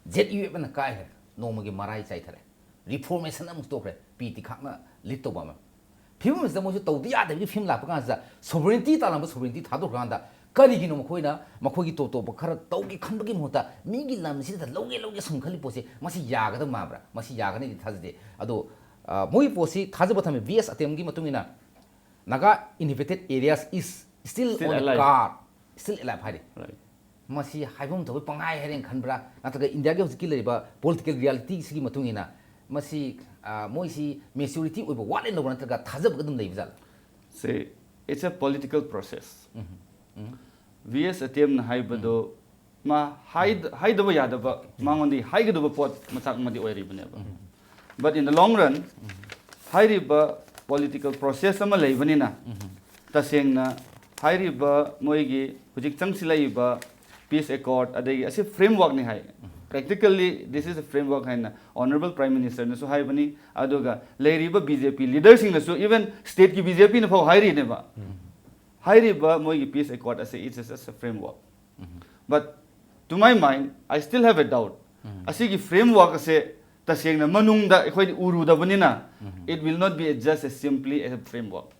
ꯖꯦꯠ ꯌꯨ ꯑꯦꯐ ꯅ ꯀꯥꯏꯈ꯭ꯔꯦ꯫ ꯅꯣꯡꯃꯒꯤ ꯃꯔꯥꯏ ꯆꯥꯏꯊꯔꯦ꯫ Reformation ꯑꯃꯨꯛ ꯇꯧꯈ꯭ꯔꯦ, ꯄꯤ ꯇꯤꯈꯥꯛꯅ lead ꯇꯧꯕ ꯑꯃ꯫ ꯐꯤꯕꯝ ꯑꯁꯤꯗ ꯃꯣꯏꯁꯨ ꯇꯧꯗ ꯌꯥꯗꯕꯒꯤ ꯐꯤꯕꯝ ꯂꯥꯛꯄ ꯀꯥꯟꯁꯤꯗ, sovereignty ꯇꯥꯜꯂꯝꯕ sovereignty ꯊꯥꯗꯣꯛꯈ꯭ꯔꯀꯥꯟꯗ, ꯀꯔꯤꯒꯤꯅꯣ ꯃꯈꯣꯏꯅ ꯃꯈꯣꯏꯒꯤ ꯇꯣꯞ ꯇꯣꯞꯄ ꯈꯔ ꯇꯧꯒꯦ ꯈꯟꯕꯒꯤ ꯃꯍꯨꯠꯇ ꯃꯤꯒꯤ ꯂꯝꯁꯤꯗ ꯂꯧꯒꯦ ꯂꯧꯒꯦ ꯁꯨꯝ ꯈꯜꯂꯤ ꯄꯣꯠꯁꯦ? ꯃꯁꯤ ꯌꯥꯒꯗꯕ ꯃꯥꯟꯕ꯭ꯔꯥ? ꯃꯁꯤ ꯌꯥꯒꯅꯤꯗꯤ ꯊꯥꯖꯗꯦ꯫ ꯑꯗꯣ, ꯑ, ꯃꯣꯏꯒꯤ ꯄꯣꯠꯁꯤ ꯊꯥꯖꯕ ꯊꯝꯃꯤ꯫ ꯚꯤ ꯑꯦꯁ ꯑꯇꯦꯝꯒꯤ ꯃꯇꯨꯡ ꯏꯟꯅ, Naga inhabited areas is still Still on a alive. guard, still alive ꯍꯥꯏꯔꯤ꯫ Right. ꯃꯁꯤ ꯍꯥꯏꯐꯝ ꯊꯣꯛꯄ ꯄꯪꯍꯥꯏ ꯍꯥꯏꯔꯦꯅ ꯈꯟꯕ꯭ꯔꯥ? ꯅꯠꯇ꯭ꯔꯒ ꯏꯟꯗꯤꯌꯥꯒꯤ ꯍꯧꯖꯤꯛꯀꯤ ꯂꯩꯔꯤꯕ political reality ꯁꯤꯒꯤ ꯃꯇꯨꯡ ꯏꯟꯅ ꯃꯁꯤ, ꯑ, ꯃꯣꯏꯁꯤ maturity ꯑꯣꯏꯕ ꯋꯥꯠꯂꯦꯅ ꯂꯧꯕ꯭ꯔꯥ, ꯅꯠꯇ꯭ꯔꯒ ꯊꯥꯖꯕꯒ ꯑꯗꯨꯝ ꯂꯩꯕ ꯖꯥꯠꯂꯥ? See, it's a political process. V S ꯑꯇꯦꯝꯅ ꯍꯥꯏꯕꯗꯣ, ꯃꯥ ꯍꯥꯏꯗ- ꯍꯥꯏꯗꯕ ꯌꯥꯗꯕ, ꯃꯉꯣꯟꯗꯒꯤ ꯍꯥꯏꯒꯗꯕ ꯄꯣꯠ ꯃꯆꯥꯛ ꯑꯃꯗꯤ ꯑꯣꯏꯔꯤꯕꯅꯦꯕ꯫ But in the long run, ꯍꯥꯏꯔꯤꯕ political process ꯑꯃ ꯂꯩꯕꯅꯤꯅ, ꯇꯁꯦꯡꯅ ꯍꯥꯏꯔꯤꯕ ꯃꯣꯏꯒꯤ ꯍꯧꯖꯤꯛ ꯆꯪꯁꯤꯜꯂꯛꯏꯕ peace accord, ꯑꯗꯒꯤ ꯑꯁꯤ framework ꯅꯤ ꯍꯥꯏ꯫ Practically, this is a framework ꯍꯥꯏꯅ Honourable Prime Minister ꯅꯁꯨ ꯍꯥꯏꯕꯅꯤ, ꯑꯗꯨꯒ ꯂꯩꯔꯤꯕ ꯕꯤ ꯖꯦ ꯄꯤ leader ꯁꯤꯡꯅꯁꯨ, even state ꯀꯤ ꯕꯤ ꯖꯦ ꯄꯤ ꯅ ꯐꯥꯎ ꯍꯥꯏꯔꯤꯅꯦꯕ꯫ ꯍꯥꯏꯔꯤꯕ ꯃꯣꯏꯒꯤ peace accord ꯑꯁꯤ, it's just a framework. But to my mind, I still have a doubt. ꯑꯁꯤꯒꯤ framework ꯑꯁꯦ ꯇꯁꯦꯡꯅ ꯃꯅꯨꯡꯗ ꯑꯩꯈꯣꯏꯗꯤ ꯎꯔꯨꯗꯕꯅꯤꯅ, it will not be just as simply as a framework.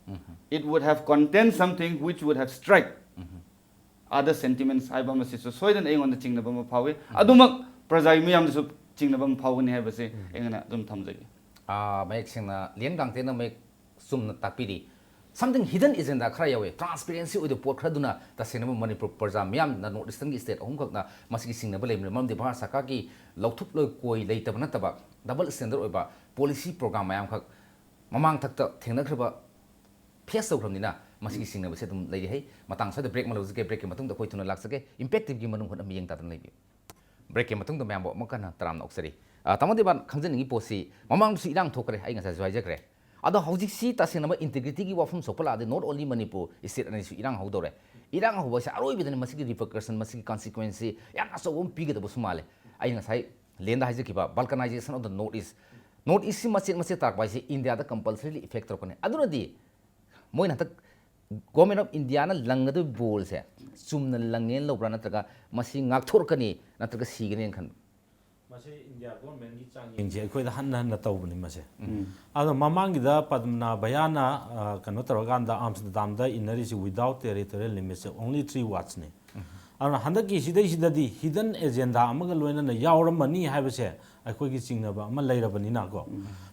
It would have contained something which would have struck Other sentiments ꯍꯥꯏꯕ ꯑꯃꯁꯤꯁꯨ ꯁꯣꯏꯗꯅ ꯑꯩꯉꯣꯟꯗ ꯆꯤꯡꯅꯕ ꯑꯃ ꯐꯥꯎꯏ꯫ ꯑꯗꯨꯃꯛ ꯄ꯭ꯔꯖꯥ ꯃꯤꯌꯥꯝꯗꯁꯨ ꯆꯤꯡꯅꯕ ꯑꯃ ꯐꯥꯎꯒꯅꯤ ꯍꯥꯏꯕꯁꯤ ꯑꯩꯅ ꯑꯗꯨꯝ ꯊꯝꯖꯒꯦ꯫ ꯑꯥ, ꯃꯌꯦꯛ ꯁꯦꯡꯅ ꯂꯦꯟ ꯒꯥꯡꯇꯦꯟꯅ ꯃꯌꯦꯛ ꯆꯨꯝꯅ ꯇꯥꯛꯄꯤꯔꯤ꯫ Something hidden agenda ꯈꯔ ꯌꯥꯎꯋꯦ, transparency ꯑꯣꯏꯗꯕ ꯄꯣꯠ ꯈꯔꯗꯨꯅ ꯇꯁꯦꯡꯅ ꯃꯅꯤꯄꯨꯔ ꯄ꯭ꯔꯖꯥ ꯃꯤꯌꯥꯝꯅ North Eastern ꯒꯤ state ꯑꯍꯨꯝꯈꯛꯅ ꯃꯁꯤꯒꯤ ꯆꯤꯡꯅꯕ ꯂꯩꯕꯅꯤ꯫ ꯃꯔꯝꯗꯤ ꯚꯥꯔꯠ ꯁꯔꯀꯥꯔꯒꯤ ꯂꯧꯊꯨꯞ ꯂꯣꯏꯀꯣꯏ ꯂꯩꯇꯕ ꯅꯠꯇꯕ double standard ꯑꯣꯏꯕ policy program ꯃꯌꯥꯝꯈꯛ ꯃꯃꯥꯡꯊꯛꯇ ꯊꯦꯡꯅꯈ꯭ꯔꯕ, face ꯇꯧꯈ꯭ꯔꯕꯅꯤꯅ ꯃꯁꯤꯒꯤ ꯆꯤꯡꯅꯕꯁꯦ ꯑꯗꯨꯝ ꯂꯩꯔꯤ꯫ ꯍꯩ ꯃꯇꯥꯡ ꯁ꯭ꯋꯥꯏꯗ break ꯑꯃ ꯂꯧꯖꯒꯦ꯫ Break ꯀꯤ ꯃꯇꯨꯡꯗ ꯑꯩꯈꯣꯏ ꯊꯨꯅ ꯂꯥꯛꯆꯒꯦ꯫ Impact T V ꯒꯤ ꯃꯅꯨꯡ ꯍꯨꯠꯅ ꯃꯤꯠꯌꯦꯡ ꯇꯥꯗꯨꯅ ꯂꯩꯕꯤꯌꯨ꯫ Break ꯀꯤ ꯃꯇꯨꯡꯗ ꯃꯌꯥꯝꯕꯨ ꯑꯃꯨꯛ ꯍꯟꯅ ꯇꯔꯥꯝꯅ ꯑꯣꯛꯆꯔꯤ꯫ ꯑ, ꯇꯥꯃꯣ ꯗꯤꯋꯥꯟ, ꯈꯪꯖꯅꯤꯡꯉꯤ ꯄꯣꯠꯁꯤ, ꯃꯃꯥꯡꯗꯁꯨ ꯏꯔꯥꯡ ꯊꯣꯛꯈ꯭ꯔꯦ, ꯑꯩ ꯉꯁꯥꯏꯁꯨ ꯍꯥꯏꯖꯈ꯭ꯔꯦ꯫ ꯑꯗꯣ ꯍꯧꯖꯤꯛꯁꯤ ꯇꯁꯦꯡꯅꯃꯛ integrity ꯒꯤ ꯋꯥꯐꯝ ꯊꯣꯛꯄ ꯂꯥꯛꯑꯗꯤ not only ꯃꯅꯤꯄꯨꯔ, state ꯑꯅꯤꯁꯨ ꯏꯔꯥꯡ ꯍꯧꯗꯧꯔꯦ꯫ ꯏꯔꯥꯡ ꯍꯧꯕ ꯍꯥꯏꯁꯦ ꯑꯔꯣꯏꯕꯗꯅꯤ ꯃꯁꯤꯒꯤ repercussion, ꯃꯁꯤꯒꯤ consequence ꯁꯤ ꯌꯥꯝ ꯑꯆꯧꯕ ꯑꯃ ꯄꯤꯒꯗꯕꯁꯨ ꯃꯥꯜꯂꯦ꯫ ꯑꯩ ꯉꯁꯥꯏ ꯂꯦꯟꯗ ꯍꯥꯏꯖꯈꯤꯕ balkanization of the North East, North East ꯁꯤ ꯃꯆꯦꯠ ꯃꯆꯦꯠ ꯇꯥꯔꯛꯄ ꯍꯥꯏꯁꯦ ꯏꯟꯗꯤꯌꯥꯗ compulsorily effect ꯇꯧꯔꯛꯀꯅꯤ꯫ ꯑꯗꯨꯅꯗꯤ Government of India ꯅ ꯂꯪꯒꯗꯣꯏ ball ꯁꯦ ꯆꯨꯝꯅ ꯂꯪꯉꯦꯅ ꯂꯧꯕ꯭ꯔꯥ, ꯅꯠꯇ꯭ꯔꯒ ꯃꯁꯤ ꯉꯥꯛꯊꯣꯔꯛꯀꯅꯤ ꯅꯠꯇ꯭ꯔꯒ ꯁꯤꯒꯅꯦꯅ ꯈꯟꯕ꯭ꯔꯥ? ꯃꯁꯤ ꯏꯟꯗꯤꯌꯥ ꯒꯣꯔꯃꯦꯟꯒꯤ ꯆꯥꯡꯌꯦꯡꯁꯦ ꯑꯩꯈꯣꯏꯗ ꯍꯟꯅ ꯍꯟꯅ ꯇꯧꯕꯅꯤ ꯃꯁꯦ꯫ ꯑꯗꯣ ꯃꯃꯥꯡꯒꯤꯗ ꯄꯗꯃꯅꯥ ꯚꯌꯥꯅ, ꯑ, ꯀꯩꯅꯣ ꯇꯧꯔꯀꯥꯟꯗ ꯑꯥꯝꯁꯇꯔꯗꯥꯝꯗ ꯏꯟꯅꯔꯤꯁꯤ without territorial limits ꯁꯦ only three words ꯅꯤ꯫ ꯑꯗꯨꯅ ꯍꯟꯗꯛꯀꯤ ꯁꯤꯗꯩꯁꯤꯗꯗꯤ hidden agenda ꯑꯃꯒ ꯂꯣꯏꯅꯅ ꯌꯥꯎꯔꯝꯃꯅꯤ ꯍꯥꯏꯕꯁꯦ ꯑꯩꯈꯣꯏꯒꯤ ꯆꯤꯡꯅꯕ ꯑꯃ ꯂꯩꯔꯕꯅꯤꯅꯀꯣ꯫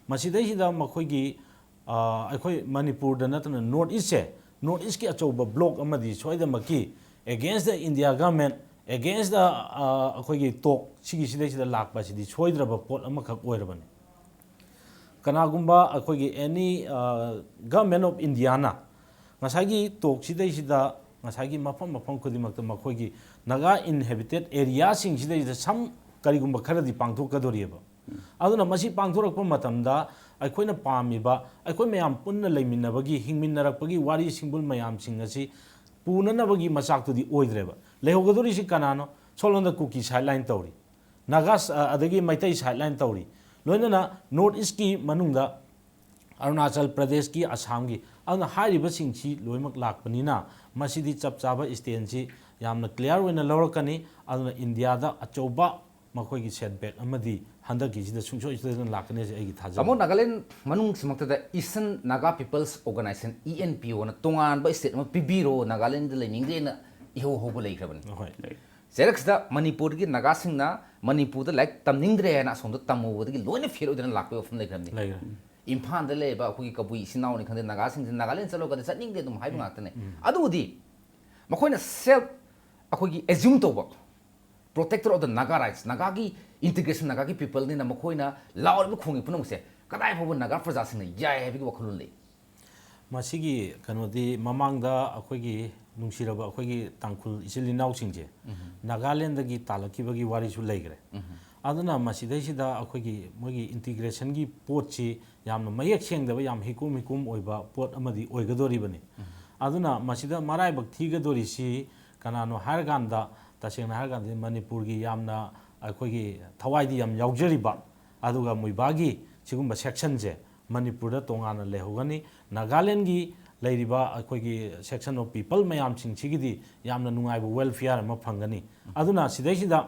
ꯃꯁꯤꯗꯩꯁꯤꯗ ꯃꯈꯣꯏꯒꯤ, ꯑ, ꯑꯩꯈꯣꯏ ꯃꯅꯤꯄꯨꯔꯗ ꯅꯠꯇꯅ North East ꯁꯦ, North East ꯀꯤ ꯑꯆꯧꯕ bloc ꯑꯃꯗꯤ ꯁꯣꯏꯗꯅꯃꯛꯀꯤ against the India government, against the, ꯑ, ꯑꯩꯈꯣꯏꯒꯤ talk ꯁꯤꯒꯤ ꯁꯤꯗꯩꯁꯤꯗ ꯂꯥꯛꯄ ꯑꯁꯤꯗꯤ ꯁꯣꯏꯗ꯭ꯔꯕ ꯄꯣꯠ ꯑꯃꯈꯛ ꯑꯣꯏꯔꯕꯅꯤ꯫ ꯀꯅꯥꯒꯨꯝꯕ ꯑꯩꯈꯣꯏꯒꯤ any, ꯑ, Government of India ꯅ ꯉꯁꯥꯏꯒꯤ talk ꯁꯤꯗꯩꯁꯤꯗ ꯉꯁꯥꯏꯒꯤ ꯃꯐꯝ ꯃꯐꯝ ꯈꯨꯗꯤꯡꯃꯛꯇ ꯃꯈꯣꯏꯒꯤ Naga inhabited area ꯁꯤꯡꯁꯤꯗꯩꯁꯤꯗ some ꯀꯔꯤꯒꯨꯝꯕ ꯈꯔꯗꯤ ꯄꯥꯡꯊꯣꯛꯀꯗꯣꯔꯤꯑꯕ꯫ ꯑꯗꯨꯅ ꯃꯁꯤ ꯄꯥꯡꯊꯣꯔꯛꯄ ꯃꯇꯝꯗ ꯑꯩꯈꯣꯏꯅ ꯄꯥꯝꯃꯤꯕ ꯑꯩꯈꯣꯏ ꯃꯌꯥꯝ ꯄꯨꯟꯅ ꯂꯩꯃꯤꯟꯅꯕꯒꯤ, ꯍꯤꯡꯃꯤꯟꯅꯔꯛꯄꯒꯤ ꯋꯥꯔꯤ ꯁꯤꯡꯕꯨꯜ ꯃꯌꯥꯝꯁꯤꯡ ꯑꯁꯤ ꯄꯨꯅꯅꯕꯒꯤ ꯃꯆꯥꯛꯇꯨꯗꯤ ꯑꯣꯏꯗ꯭ꯔꯦꯕ꯫ ꯂꯩꯍꯧꯒꯗꯧꯔꯤꯁꯤ ꯀꯅꯥꯅꯣ? ꯁꯣꯝꯂꯣꯝꯗ ꯀꯨꯀꯤ sideline ꯇꯧꯔꯤ, ꯅꯥꯒꯥ, ꯑ, ꯑꯗꯒꯤ ꯃꯩꯇꯩ sideline ꯇꯧꯔꯤ, ꯂꯣꯏꯅꯅ North East ꯀꯤ ꯃꯅꯨꯡꯗ ꯑꯔꯨꯅꯥꯆꯜ ꯄ꯭ꯔꯗꯦꯁꯀꯤ, ꯑꯁꯥꯝꯒꯤ꯫ ꯑꯗꯨꯅ ꯍꯥꯏꯔꯤꯕꯁꯤꯡꯁꯤ ꯂꯣꯏꯅꯃꯛ ꯂꯥꯛꯄꯅꯤꯅ ꯃꯁꯤꯗꯤ ꯆꯞ ꯆꯥꯕ stand ꯁꯤ ꯌꯥꯝꯅ clear ꯑꯣꯏꯅ ꯂꯧꯔꯛꯀꯅꯤ꯫ ꯑꯗꯨꯅ ꯏꯟꯗꯤꯌꯥꯗ ꯑꯆꯧꯕ ꯃꯈꯣꯏꯒꯤ setback ꯑꯃꯗꯤ ꯍꯟꯗꯛꯀꯤꯁꯤꯗ ꯁꯨꯡꯁꯣꯏ ꯁꯣꯏꯗꯅ ꯂꯥꯛꯀꯅꯤ ꯍꯥꯏꯁꯦ ꯑꯩꯒꯤ ꯊꯥꯖꯕ꯫ ꯇꯥꯃꯣ, Nagaland ꯃꯅꯨꯡꯁꯤꯃꯛꯇꯗ Eastern Naga People's Organisation, E N P O ꯅ ꯇꯣꯉꯥꯟꯕ state ꯑꯃ ꯄꯤꯕꯤꯔꯣ, ꯅꯥꯒꯥꯂꯦꯟꯗ ꯂꯩꯅꯤꯡꯗꯦꯅ ꯏꯍꯧ ꯍꯧꯕ ꯂꯩꯈ꯭ꯔꯕꯅꯤ꯫ ꯍꯣꯏ꯫ ꯆꯩꯔꯛꯁꯤꯗ ꯃꯅꯤꯄꯨꯔꯗꯒꯤ ꯅꯥꯒꯥꯁꯤꯡꯅ ꯃꯅꯤꯄꯨꯔꯗ ꯂꯥꯏꯔꯤꯛ ꯇꯝꯅꯤꯡꯗ꯭ꯔꯦ ꯍꯥꯏꯅ ꯑꯁꯣꯝꯗ ꯇꯝꯃꯨꯕꯗꯒꯤ ꯂꯣꯏꯅ ꯐꯦꯜ ꯑꯣꯏꯗꯅ ꯂꯥꯛꯄꯒꯤ ꯋꯥꯐꯝ ꯂꯩꯈ꯭ꯔꯕꯅꯤ꯫ ꯂꯩꯈ꯭ꯔꯦ꯫ ꯏꯝꯐꯥꯜꯗ ꯂꯩꯔꯤꯕ ꯑꯩꯈꯣꯏꯒꯤ ꯀꯕꯨꯏ ꯏꯆꯤꯟ ꯏꯅꯥꯎꯅꯤ ꯈꯪꯗꯦ, ꯅꯥꯒꯥꯁꯤꯡꯁꯤ ꯅꯥꯒꯥꯂꯦꯟ ꯆꯠꯂꯣ ꯀꯗ ꯆꯠꯅꯤꯡꯗꯦ ꯑꯗꯨꯝ ꯍꯥꯏꯕ ꯉꯥꯛꯇꯅꯦ꯫ ꯑꯗꯨꯕꯨꯗꯤ ꯃꯈꯣꯏꯅ ꯁꯦꯜꯐ ꯑꯩꯈꯣꯏꯒꯤ ꯑꯦꯖ꯭ꯌꯨꯝ ꯇꯧꯕ, protector of the Naga rights, ꯅꯥꯒꯥꯒꯤ integration, ꯅꯥꯒꯥꯒꯤ ꯄꯤꯄꯜꯅꯤꯅ ꯃꯈꯣꯏꯅ ꯂꯥꯎꯔꯤꯕ ꯈꯣꯡꯉꯤ ꯄꯨꯝꯅꯃꯛꯁꯦ ꯀꯗꯥꯏ ꯐꯥꯎꯕ ꯅꯥꯒꯥ ꯄ꯭ꯔꯖꯥꯁꯤꯡꯅ ꯌꯥꯏ ꯍꯥꯏꯕꯒꯤ ꯋꯥꯈꯜꯂꯣꯟ ꯂꯩ? ꯃꯁꯤꯒꯤ ꯀꯩꯅꯣꯗꯤ ꯃꯃꯥꯡꯗ ꯑꯩꯈꯣꯏꯒꯤ ꯅꯨꯡꯁꯤꯔꯕ ꯑꯩꯈꯣꯏꯒꯤ ꯇꯥꯡꯈꯨꯜ ꯏꯆꯤꯜ ꯏꯅꯥꯎꯁꯤꯡꯁꯦ ꯅꯥꯒꯥꯂꯦꯟꯗꯒꯤ ꯇꯥꯜꯂꯛꯈꯤꯕꯒꯤ ꯋꯥꯔꯤꯁꯨ ꯂꯩꯈ꯭ꯔꯦ꯫ ꯑꯗꯨꯅ ꯃꯁꯤꯗꯩꯁꯤꯗ ꯑꯩꯈꯣꯏꯒꯤ ꯃꯣꯏꯒꯤ ꯏꯟꯇꯤꯒ꯭ꯔꯦꯁꯟꯒꯤ ꯄꯣꯠꯁꯤ ꯌꯥꯝꯅ ꯃꯌꯦꯛ ꯁꯦꯡꯗꯕ, ꯌꯥꯝ ꯍꯤꯀꯨꯝ ꯍꯤꯀꯨꯝ ꯑꯣꯏꯕ ꯄꯣꯠ ꯑꯃꯗꯤ ꯑꯣꯏꯒꯗꯣꯔꯤꯕꯅꯤ꯫ ꯑꯗꯨꯅ ꯃꯁꯤꯗ ꯃꯔꯥꯏꯕꯛ ꯊꯤꯒꯗꯣꯔꯤꯁꯤ ꯀꯅꯥꯅꯣ ꯍꯥꯏꯔꯀꯥꯟꯗ, ꯇꯁꯦꯡꯅ ꯍꯥꯏꯔꯀꯥꯟꯗ ꯃꯅꯤꯄꯨꯔꯒꯤ ꯌꯥꯝꯅ ꯑꯩꯈꯣꯏꯒꯤ ꯊꯋꯥꯏꯗꯤ ꯌꯥꯝ ꯌꯥꯎꯖꯔꯤꯕ, ꯑꯗꯨꯒ ꯃꯨꯏꯕꯥꯒꯤ ꯁꯤꯒꯨꯝꯕ ꯁꯦꯛꯁꯟꯁꯦ ꯃꯅꯤꯄꯨꯔꯗ ꯇꯣꯉꯥꯟꯅ ꯂꯩꯍꯧꯒꯅꯤ꯫ ꯅꯥꯒꯥꯂꯦꯟꯒꯤ ꯂꯩꯔꯤꯕ ꯑꯩꯈꯣꯏꯒꯤ section of people ꯃꯌꯥꯝꯁꯤꯡꯁꯤꯒꯤꯗꯤ ꯌꯥꯝꯅ ꯅꯨꯡꯉꯥꯏꯕ welfare ꯑꯃ ꯐꯪꯒꯅꯤ꯫ ꯑꯗꯨꯅ ꯁꯤꯗꯩꯁꯤꯗ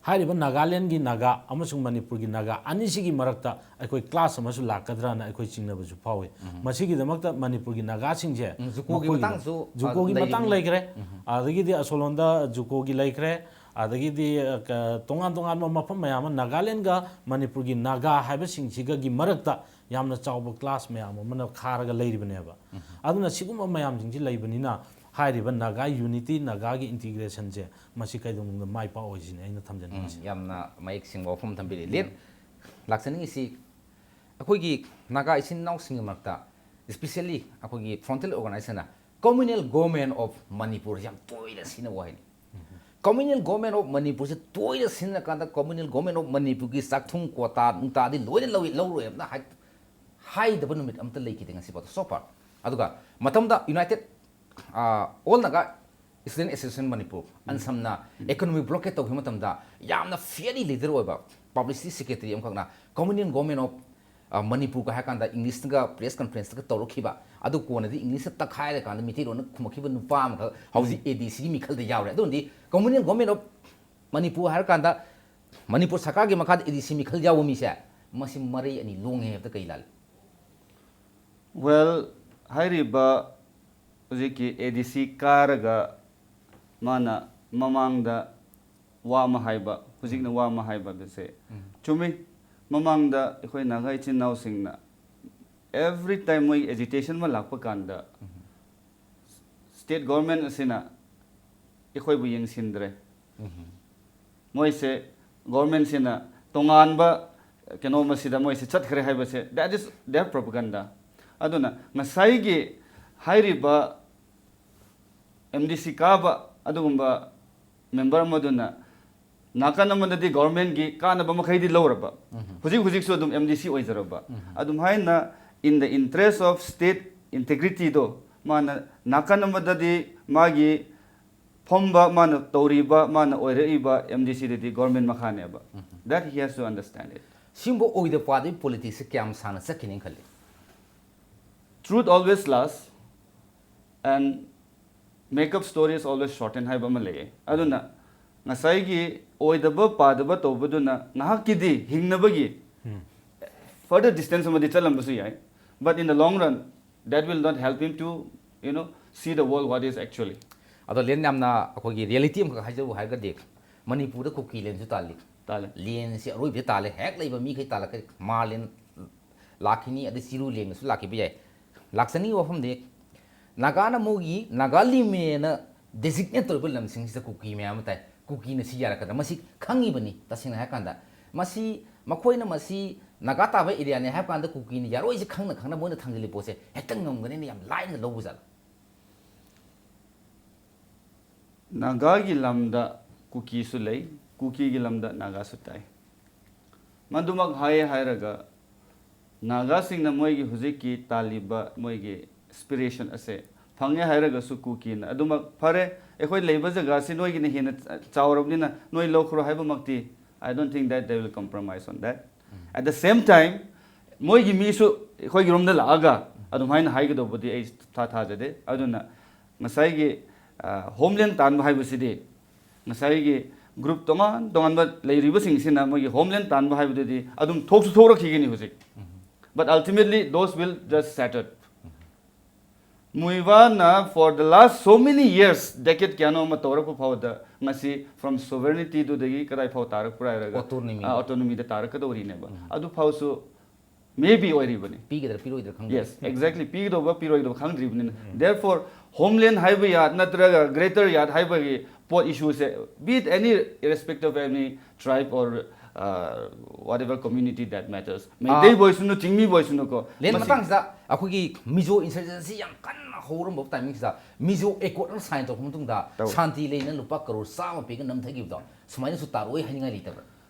ꯍꯥꯏꯔꯤꯕ ꯅꯥꯒꯥꯂꯦꯟꯒꯤ ꯅꯥꯒꯥ ꯑꯃꯁꯨꯡ ꯃꯅꯤꯄꯨꯔꯒꯤ ꯅꯥꯒꯥ ꯑꯅꯤꯁꯤꯒꯤ ꯃꯔꯛꯇ ꯑꯩꯈꯣꯏ clash ꯑꯃꯁꯨ ꯂꯥꯛꯀꯗ꯭ꯔꯥꯅ ꯑꯩꯈꯣꯏ ꯆꯤꯡꯅꯕꯁꯨ ꯐꯥꯎꯏ꯫ ꯃꯁꯤꯒꯤꯗꯃꯛꯇ ꯃꯅꯤꯄꯨꯔꯒꯤ ꯅꯥꯒꯥꯁꯤꯡꯁꯦ ꯎꯝ, ꯖꯨꯀꯣꯒꯤ ꯃꯈꯣꯏꯒꯤ ꯃꯇꯥꯡꯁꯨ, ꯑ, ꯖꯨꯀꯣꯒꯤ ꯃꯇꯥꯡ ꯂꯩꯔꯤꯕꯅꯤ꯫ ꯂꯩꯈ꯭ꯔꯦ꯫ ꯑꯗꯒꯤꯗꯤ ꯑꯁꯣꯂꯣꯝꯗ ꯖꯨꯀꯣꯒꯤ ꯂꯩꯈ꯭ꯔꯦ꯫ ꯑꯗꯒꯤꯗꯤ, ꯑ, ꯀ-, ꯇꯣꯉꯥꯟ ꯇꯣꯉꯥꯟꯕ ꯃꯐꯝ ꯃꯌꯥꯝ ꯑꯃ ꯅꯥꯒꯥꯂꯦꯟꯒ ꯃꯅꯤꯄꯨꯔꯒꯤ ꯅꯥꯒꯥ ꯍꯥꯏꯕꯁꯤꯡꯁꯤꯒꯒꯤ ꯃꯔꯛꯇ ꯌꯥꯝꯅ ꯆꯥꯎꯕ clash ꯃꯌꯥꯝ ꯑꯃꯅ ꯈꯥꯔꯒ ꯂꯩꯔꯤꯕꯅꯦꯕ꯫ ꯑꯗꯨꯅ ꯁꯤꯒꯨꯝꯕ ꯃꯌꯥꯝꯁꯤꯡꯁꯤ ꯂꯩꯕꯅꯤꯅ ꯍꯥꯏꯔꯤꯕ ꯅꯥꯒꯥ unity, ꯅꯥꯒꯥꯒꯤ integrationꯁꯦ ꯃꯁꯤ ꯀꯩꯗꯧꯅꯨꯡꯗ ꯃꯥꯏ ꯄꯥꯛꯑꯣꯏꯁꯤꯅꯤ ꯑꯩꯅ ꯊꯝꯖꯅꯤꯡꯉꯤꯁꯦ꯫ ꯎꯝ, ꯌꯥꯝꯅ ꯃꯌꯦꯛ ꯁꯦꯡꯕ ꯋꯥꯐꯝ ꯊꯝꯕꯤꯔꯦ꯫ ꯂꯦꯟ, ꯂꯥꯛꯆꯅꯤꯡꯉꯤꯁꯤ ꯑꯩꯈꯣꯏꯒꯤ ꯅꯥꯒꯥ ꯏꯆꯤꯟ ꯏꯅꯥꯎꯁꯤꯡꯒꯤ ꯃꯔꯛꯇ, especially ꯑꯩꯈꯣꯏꯒꯤ frontal organizationꯅ communal government of Manipur ꯌꯥꯝ ꯇꯣꯏꯅ ꯁꯤꯖꯤꯟꯅꯕ ꯋꯥꯍꯩꯅꯤ꯫ Communal government of Manipurꯁꯦ ꯇꯣꯏꯅ ꯁꯤꯖꯤꯟꯅꯔꯀꯥꯟꯗ communal government of Manipurꯒꯤ ꯆꯥꯛꯊꯨꯡ ꯀ꯭ꯋꯥꯇꯥ ꯅꯨꯡꯇꯥꯗꯤ ꯂꯣꯏꯅ ꯂꯧꯏ, ꯂꯧꯔꯣꯏ ꯍꯥꯏꯅ ꯍꯥꯏ-, ꯍꯥꯏꯗꯕ ꯅꯨꯃꯤꯠ ꯑꯝꯇ ꯂꯩꯈꯤꯗꯦ ꯉꯁꯤꯐꯥꯎꯗ, so far꯫ ꯑꯗꯨꯒ ꯃꯇꯝꯗ United, ꯑ, All Naga Student Association Manipur, ꯑꯟꯁꯝꯅ economic blockade ꯇꯧꯈꯤꯕ ꯃꯇꯝꯗ ꯌꯥꯝꯅ fiery leader ꯑꯣꯏꯕ publicity secretary ꯑꯃꯈꯛꯅ communal government of, ꯑ, ꯃꯅꯤꯄꯨꯔꯒ ꯍꯥꯏꯔ ꯀꯥꯟꯗ Englishꯇꯒ press conferenceꯇꯒ ꯇꯧꯔꯛꯈꯤꯕ, ꯑꯗꯨ ꯀꯣꯟꯅꯗꯤ Englishꯇ ꯇꯛꯈꯥꯏꯔꯀꯥꯟꯗ ꯃꯤꯇꯩꯂꯣꯟꯗ ꯈꯨꯝꯃꯛꯈꯤꯕ ꯅꯨꯄꯥ ꯑꯃꯈꯛ ꯍꯧꯖꯤꯛ ADCꯒꯤ ꯃꯤꯈꯜꯗ ꯌꯥꯎꯔꯦ꯫ ꯑꯗꯨꯅꯗꯤ communal government of ꯃꯅꯤꯄꯨꯔ ꯍꯥꯏꯔ ꯀꯥꯟꯗ ꯃꯅꯤꯄꯨꯔ ꯁꯔꯀꯥꯔꯒꯤ ꯃꯈꯥꯗ ADC ꯃꯤꯈꯜ ꯌꯥꯎꯕ ꯃꯤꯁꯦ ꯃꯁꯤ ꯃꯔꯩ ꯑꯅꯤ ꯂꯣꯡꯉꯦ ꯍꯥꯏꯕꯗ ꯀꯩ ꯂꯥꯜꯂꯤ? Well, ꯍꯥꯏꯔꯤꯕ ꯍꯧꯖꯤꯛꯀꯤ ADC ꯀꯥꯔꯒ ꯃꯥꯅ ꯃꯃꯥꯡꯗ ꯋꯥ ꯑꯃ ꯍꯥꯏꯕ, ꯍꯧꯖꯤꯛꯅ ꯋꯥ ꯑꯃ ꯍꯥꯏꯕ ꯑꯗꯨꯁꯦ ꯆꯨꯝꯃꯤ꯫ ꯃꯃꯥꯡꯗ ꯑꯩꯈꯣꯏ ꯅꯥꯒꯥ ꯏꯆꯤꯟ ꯏꯅꯥꯎꯁꯤꯡꯅ every time ꯃꯣꯏ agitation ꯑꯃ ꯂꯥꯛꯄ ꯀꯥꯟꯗ state government ꯑꯁꯤꯅ ꯑꯩꯈꯣꯏꯕꯨ ꯌꯦꯡꯁꯤꯟꯗ꯭ꯔꯦ꯫ ꯃꯣꯏꯁꯦ government ꯁꯤꯅ ꯇꯣꯉꯥꯟꯕ ꯀꯩꯅꯣ ꯑꯃꯁꯤꯗ ꯃꯣꯏꯁꯦ ꯆꯠꯈ꯭ꯔꯦ ꯍꯥꯏꯕꯁꯦ, that is their propaganda꯫ ꯑꯗꯨꯅ ꯉꯁꯥꯏꯒꯤ ꯍꯥꯏꯔꯤꯕ M D C ꯀꯥꯕ ꯑꯗꯨꯒꯨꯝꯕ member ꯑꯃꯗꯨꯅ ꯅꯥꯀꯟ ꯑꯃꯗꯗꯤ government ꯀꯤ ꯀꯥꯟꯅꯕ ꯃꯈꯩꯗꯤ ꯂꯧꯔꯕ, ꯍꯧꯖꯤꯛ ꯍꯧꯖꯤꯛꯁꯨ ꯑꯗꯨꯝ M D C ꯑꯣꯏꯖꯔꯕ, ꯑꯗꯨꯝ ꯍꯥꯏꯅ in the interest of state integrity ꯗꯣ ꯃꯥꯅ ꯅꯥꯀꯟ ꯑꯃꯗꯗꯤ ꯃꯥꯒꯤ ꯐꯝꯕ, ꯃꯥꯅ ꯇꯧꯔꯤꯕ, ꯃꯥꯅ ꯑꯣꯏꯔꯛꯏꯕ M D C ꯗꯨꯗꯤ government ꯃꯈꯥꯅꯦꯕ꯫ That he has to understand it꯫ ꯁꯤꯒꯨꯝꯕ ꯑꯣꯏꯗ ꯄꯥꯗꯕꯒꯤ politics ꯁꯦ ꯀꯌꯥꯝ ꯁꯥꯡꯅ ꯆꯠꯈꯤꯅꯤ ꯈꯜꯂꯤ? Truth always lasts and make up stories always shorten ꯍꯥꯏꯕ ꯑꯃ ꯂꯩꯌꯦ꯫ ꯑꯗꯨꯅ ꯉꯁꯥꯏꯒꯤ ꯑꯣꯏꯗꯕ ꯄꯥꯗꯕ ꯇꯧꯕꯗꯨꯅ ꯉꯥꯏꯍꯥꯛꯀꯤꯗꯤ ꯍꯤꯡꯅꯕꯒꯤ further distance ꯑꯃꯗꯤ ꯆꯠꯂꯝꯕꯁꯨ ꯌꯥꯏ, but in the long run that will not help him to, you know, see the world what is actually꯫ ꯑꯗꯣ ꯂꯦꯟ, ꯌꯥꯝꯅ ꯑꯩꯈꯣꯏꯒꯤ reality ꯑꯃꯈꯛ ꯍꯥꯏꯖꯧ ꯍꯥꯏꯔꯒꯗꯤ, ꯃꯅꯤꯄꯨꯔꯗ ꯀꯨꯀꯤ ꯂꯦꯟꯁꯨ ꯇꯥꯜꯂꯤ꯫ ꯇꯥꯜꯂꯦ꯫ ꯂꯦꯟꯁꯤ ꯑꯔꯣꯏꯕꯗ ꯇꯥꯜꯂꯦ, ꯍꯦꯛ ꯂꯩꯕ ꯃꯤꯈꯩ ꯇꯥꯜꯂꯛꯀꯅꯤ꯫ ꯃꯥꯔꯂꯦꯟ ꯂꯥꯛꯈꯤꯅꯤ, ꯑꯗꯩ ꯆꯤꯔꯨ ꯂꯦꯟꯒꯁꯨ ꯂꯥꯛꯈꯤꯕ ꯌꯥꯏ꯫ ꯂꯥꯛꯆꯅꯤꯡꯉꯤꯕ ꯋꯥꯐꯝꯗꯤ, ꯅꯥꯒꯥꯅ ꯃꯣꯏꯒꯤ ꯅꯥꯒꯥ ꯂꯤꯃꯦꯅ designate ꯇꯧꯔꯤꯕ ꯂꯝꯁꯤꯡꯁꯤꯗ ꯀꯨꯀꯤ ꯃꯌꯥꯝ ꯑꯃ ꯇꯥꯏ꯫ ꯀꯨꯀꯤꯅ ꯁꯤ ꯌꯥꯔꯛꯀꯗ꯭ꯔꯥ? ꯃꯁꯤ ꯈꯪꯉꯤꯕꯅꯤ꯫ ꯇꯁꯦꯡꯅ ꯍꯥꯏꯔꯀꯥꯟꯗ, ꯃꯁꯤ, ꯃꯈꯣꯏꯅ ꯃꯁꯤ ꯅꯥꯒꯥ ꯇꯥꯕ area ꯅꯤ ꯍꯥꯏꯕ ꯀꯥꯟꯗ ꯀꯨꯀꯤꯅ ꯌꯥꯔꯣꯏꯁꯤ ꯈꯪꯅ ꯈꯪꯅ ꯃꯣꯏꯅ ꯊꯥꯡꯖꯤꯜꯂꯤꯕ ꯄꯣꯠꯁꯦ ꯍꯦꯛꯇ ꯉꯝꯒꯅꯤꯅ ꯌꯥꯝ ꯂꯥꯏꯅ ꯂꯧꯕ ꯖꯥꯠꯂ? ꯅꯥꯒꯥꯒꯤ ꯂꯝꯗ ꯀꯨꯀꯤꯁꯨ ꯂꯩ, ꯀꯨꯀꯤꯒꯤ ꯂꯝꯗ ꯅꯥꯒꯥꯁꯨ ꯇꯥꯏ꯫ ꯃꯗꯨꯃꯛ ꯍꯥꯏꯌꯦ ꯍꯥꯏꯔꯒ ꯅꯥꯒꯥꯁꯤꯡꯅ ꯃꯣꯏꯒꯤ ꯍꯧꯖꯤꯛꯀꯤ ꯇꯥꯜꯂꯤꯕ ꯃꯣꯏꯒꯤ aspiration ꯑꯁꯦ ꯐꯪꯉꯦ ꯍꯥꯏꯔꯒꯁꯨ ꯀꯨꯀꯤꯅ ꯑꯗꯨꯃꯛ ꯐꯔꯦ, ꯑꯩꯈꯣꯏ ꯂꯩꯕ ꯖꯒꯥꯁꯤ ꯅꯣꯏꯒꯤꯅ ꯍꯦꯟꯅ ꯆꯥꯎꯔꯕꯅꯤꯅ ꯅꯣꯏ ꯂꯧꯈ꯭ꯔꯣ ꯍꯥꯏꯕꯃꯛꯇꯤ I don't think that they will compromise on that꯫ At the same time, ꯃꯣꯏꯒꯤ ꯃꯤꯁꯨ ꯑꯩꯈꯣꯏꯒꯤꯔꯣꯝꯗ ꯂꯥꯛꯑꯒ ꯑꯗꯨꯃꯥꯏꯅ ꯍꯥꯏꯒꯗꯧꯕꯗꯤ ꯑꯩ ꯊꯥ ꯊꯥꯖꯗꯦ꯫ ꯑꯗꯨꯅ ꯉꯁꯥꯏꯒꯤ ꯍꯣꯝꯂꯦꯟ ꯇꯥꯟꯕ ꯍꯥꯏꯕꯁꯤꯗꯤ ꯉꯁꯥꯏꯒꯤ group ꯇꯣꯉꯥꯟ ꯇꯣꯉꯥꯟꯕ ꯂꯩꯔꯤꯕꯁꯤꯡꯁꯤꯅ ꯃꯣꯏꯒꯤ ꯍꯣꯝꯂꯦꯟ ꯇꯥꯟꯕ ꯍꯥꯏꯕꯗꯨꯗꯤ ꯑꯗꯨꯝ ꯊꯣꯛꯁꯨ ꯊꯣꯛꯂꯛꯈꯤꯒꯅꯤ ꯍꯧꯖꯤꯛ, but ultimately those will just shattered꯫ ꯃꯨꯏꯕꯥꯅ for the last so many years, decade ꯀꯌꯥꯅꯣ ꯑꯃ ꯇꯧꯔꯛꯄ ꯐꯥꯎꯗ ꯉꯁꯤ from sovereignty ꯗꯨꯗꯒꯤ ꯀꯗꯥꯏ ꯐꯥꯎ ꯇꯥꯔꯛꯄ꯭ꯔꯥ ꯍꯥꯏꯔꯒ Autonomy. ꯑꯣꯇꯣꯅꯣꯃꯤꯗ ꯇꯥꯔꯛꯀꯗꯧꯔꯤꯅꯦꯕ꯫ ꯑꯗꯨ ꯐꯥꯎꯁꯨ maybe ꯑꯣꯏꯔꯤꯕꯅꯤ꯫ ꯄꯤꯒꯗ꯭ꯔꯥ ꯄꯤꯔꯣꯏꯗ꯭ꯔꯥ ꯈꯪꯗꯦ. Yes, exactly. ꯄꯤꯒꯗꯧꯕ ꯄꯤꯔꯣꯏꯗꯧꯕ ꯈꯪꯗ꯭ꯔꯤꯕꯅꯤꯅ, therefore homeland ꯍꯥꯏꯕ ꯌꯥꯠ ꯅꯠꯇ꯭ꯔꯒ greater ꯌꯥꯠ ꯍꯥꯏꯕꯒꯤ ꯄꯣꯠ ꯏꯁꯨꯁꯦ, be it any, irrespective of any tribe or uh, whatever community that matters, ꯃꯩꯇꯩꯕꯨ ꯑꯣꯏꯁꯅꯨ, ꯆꯤꯡꯃꯤꯕꯨ ꯑꯣꯏꯁꯅꯨꯀꯣ, ꯂꯦꯟ ꯃꯁꯤ ꯃꯇꯥꯡꯁꯤꯗ ꯑꯩꯈꯣꯏꯒꯤ ꯃꯤꯖꯣ ꯏꯟꯁꯔꯖꯦꯟꯁꯤ ꯌꯥꯝ ꯀꯟꯅ ꯍꯧꯔꯝꯕ ꯇꯥꯏꯃꯤꯡꯁꯤꯗ ꯃꯤꯖꯣ ꯑꯦꯀꯣꯔꯗ ꯑꯃ ꯁꯥꯏꯟ ꯇꯧꯔꯛꯄ ꯃꯇꯨꯡꯗ ꯇꯧ- ꯁꯥꯟꯇꯤ ꯂꯩꯅ ꯂꯨꯄꯥ ꯀꯔꯣꯔ ꯆꯥꯝꯃ ꯄꯤꯒ ꯅꯝꯊꯈꯤꯕꯗꯣ ꯁꯨꯃꯥꯏꯅꯁꯨ ꯇꯥꯔꯛꯑꯣꯏ ꯍꯥꯏꯅꯤꯡꯉꯥꯏ ꯂꯩꯇꯕ꯭ꯔꯥ?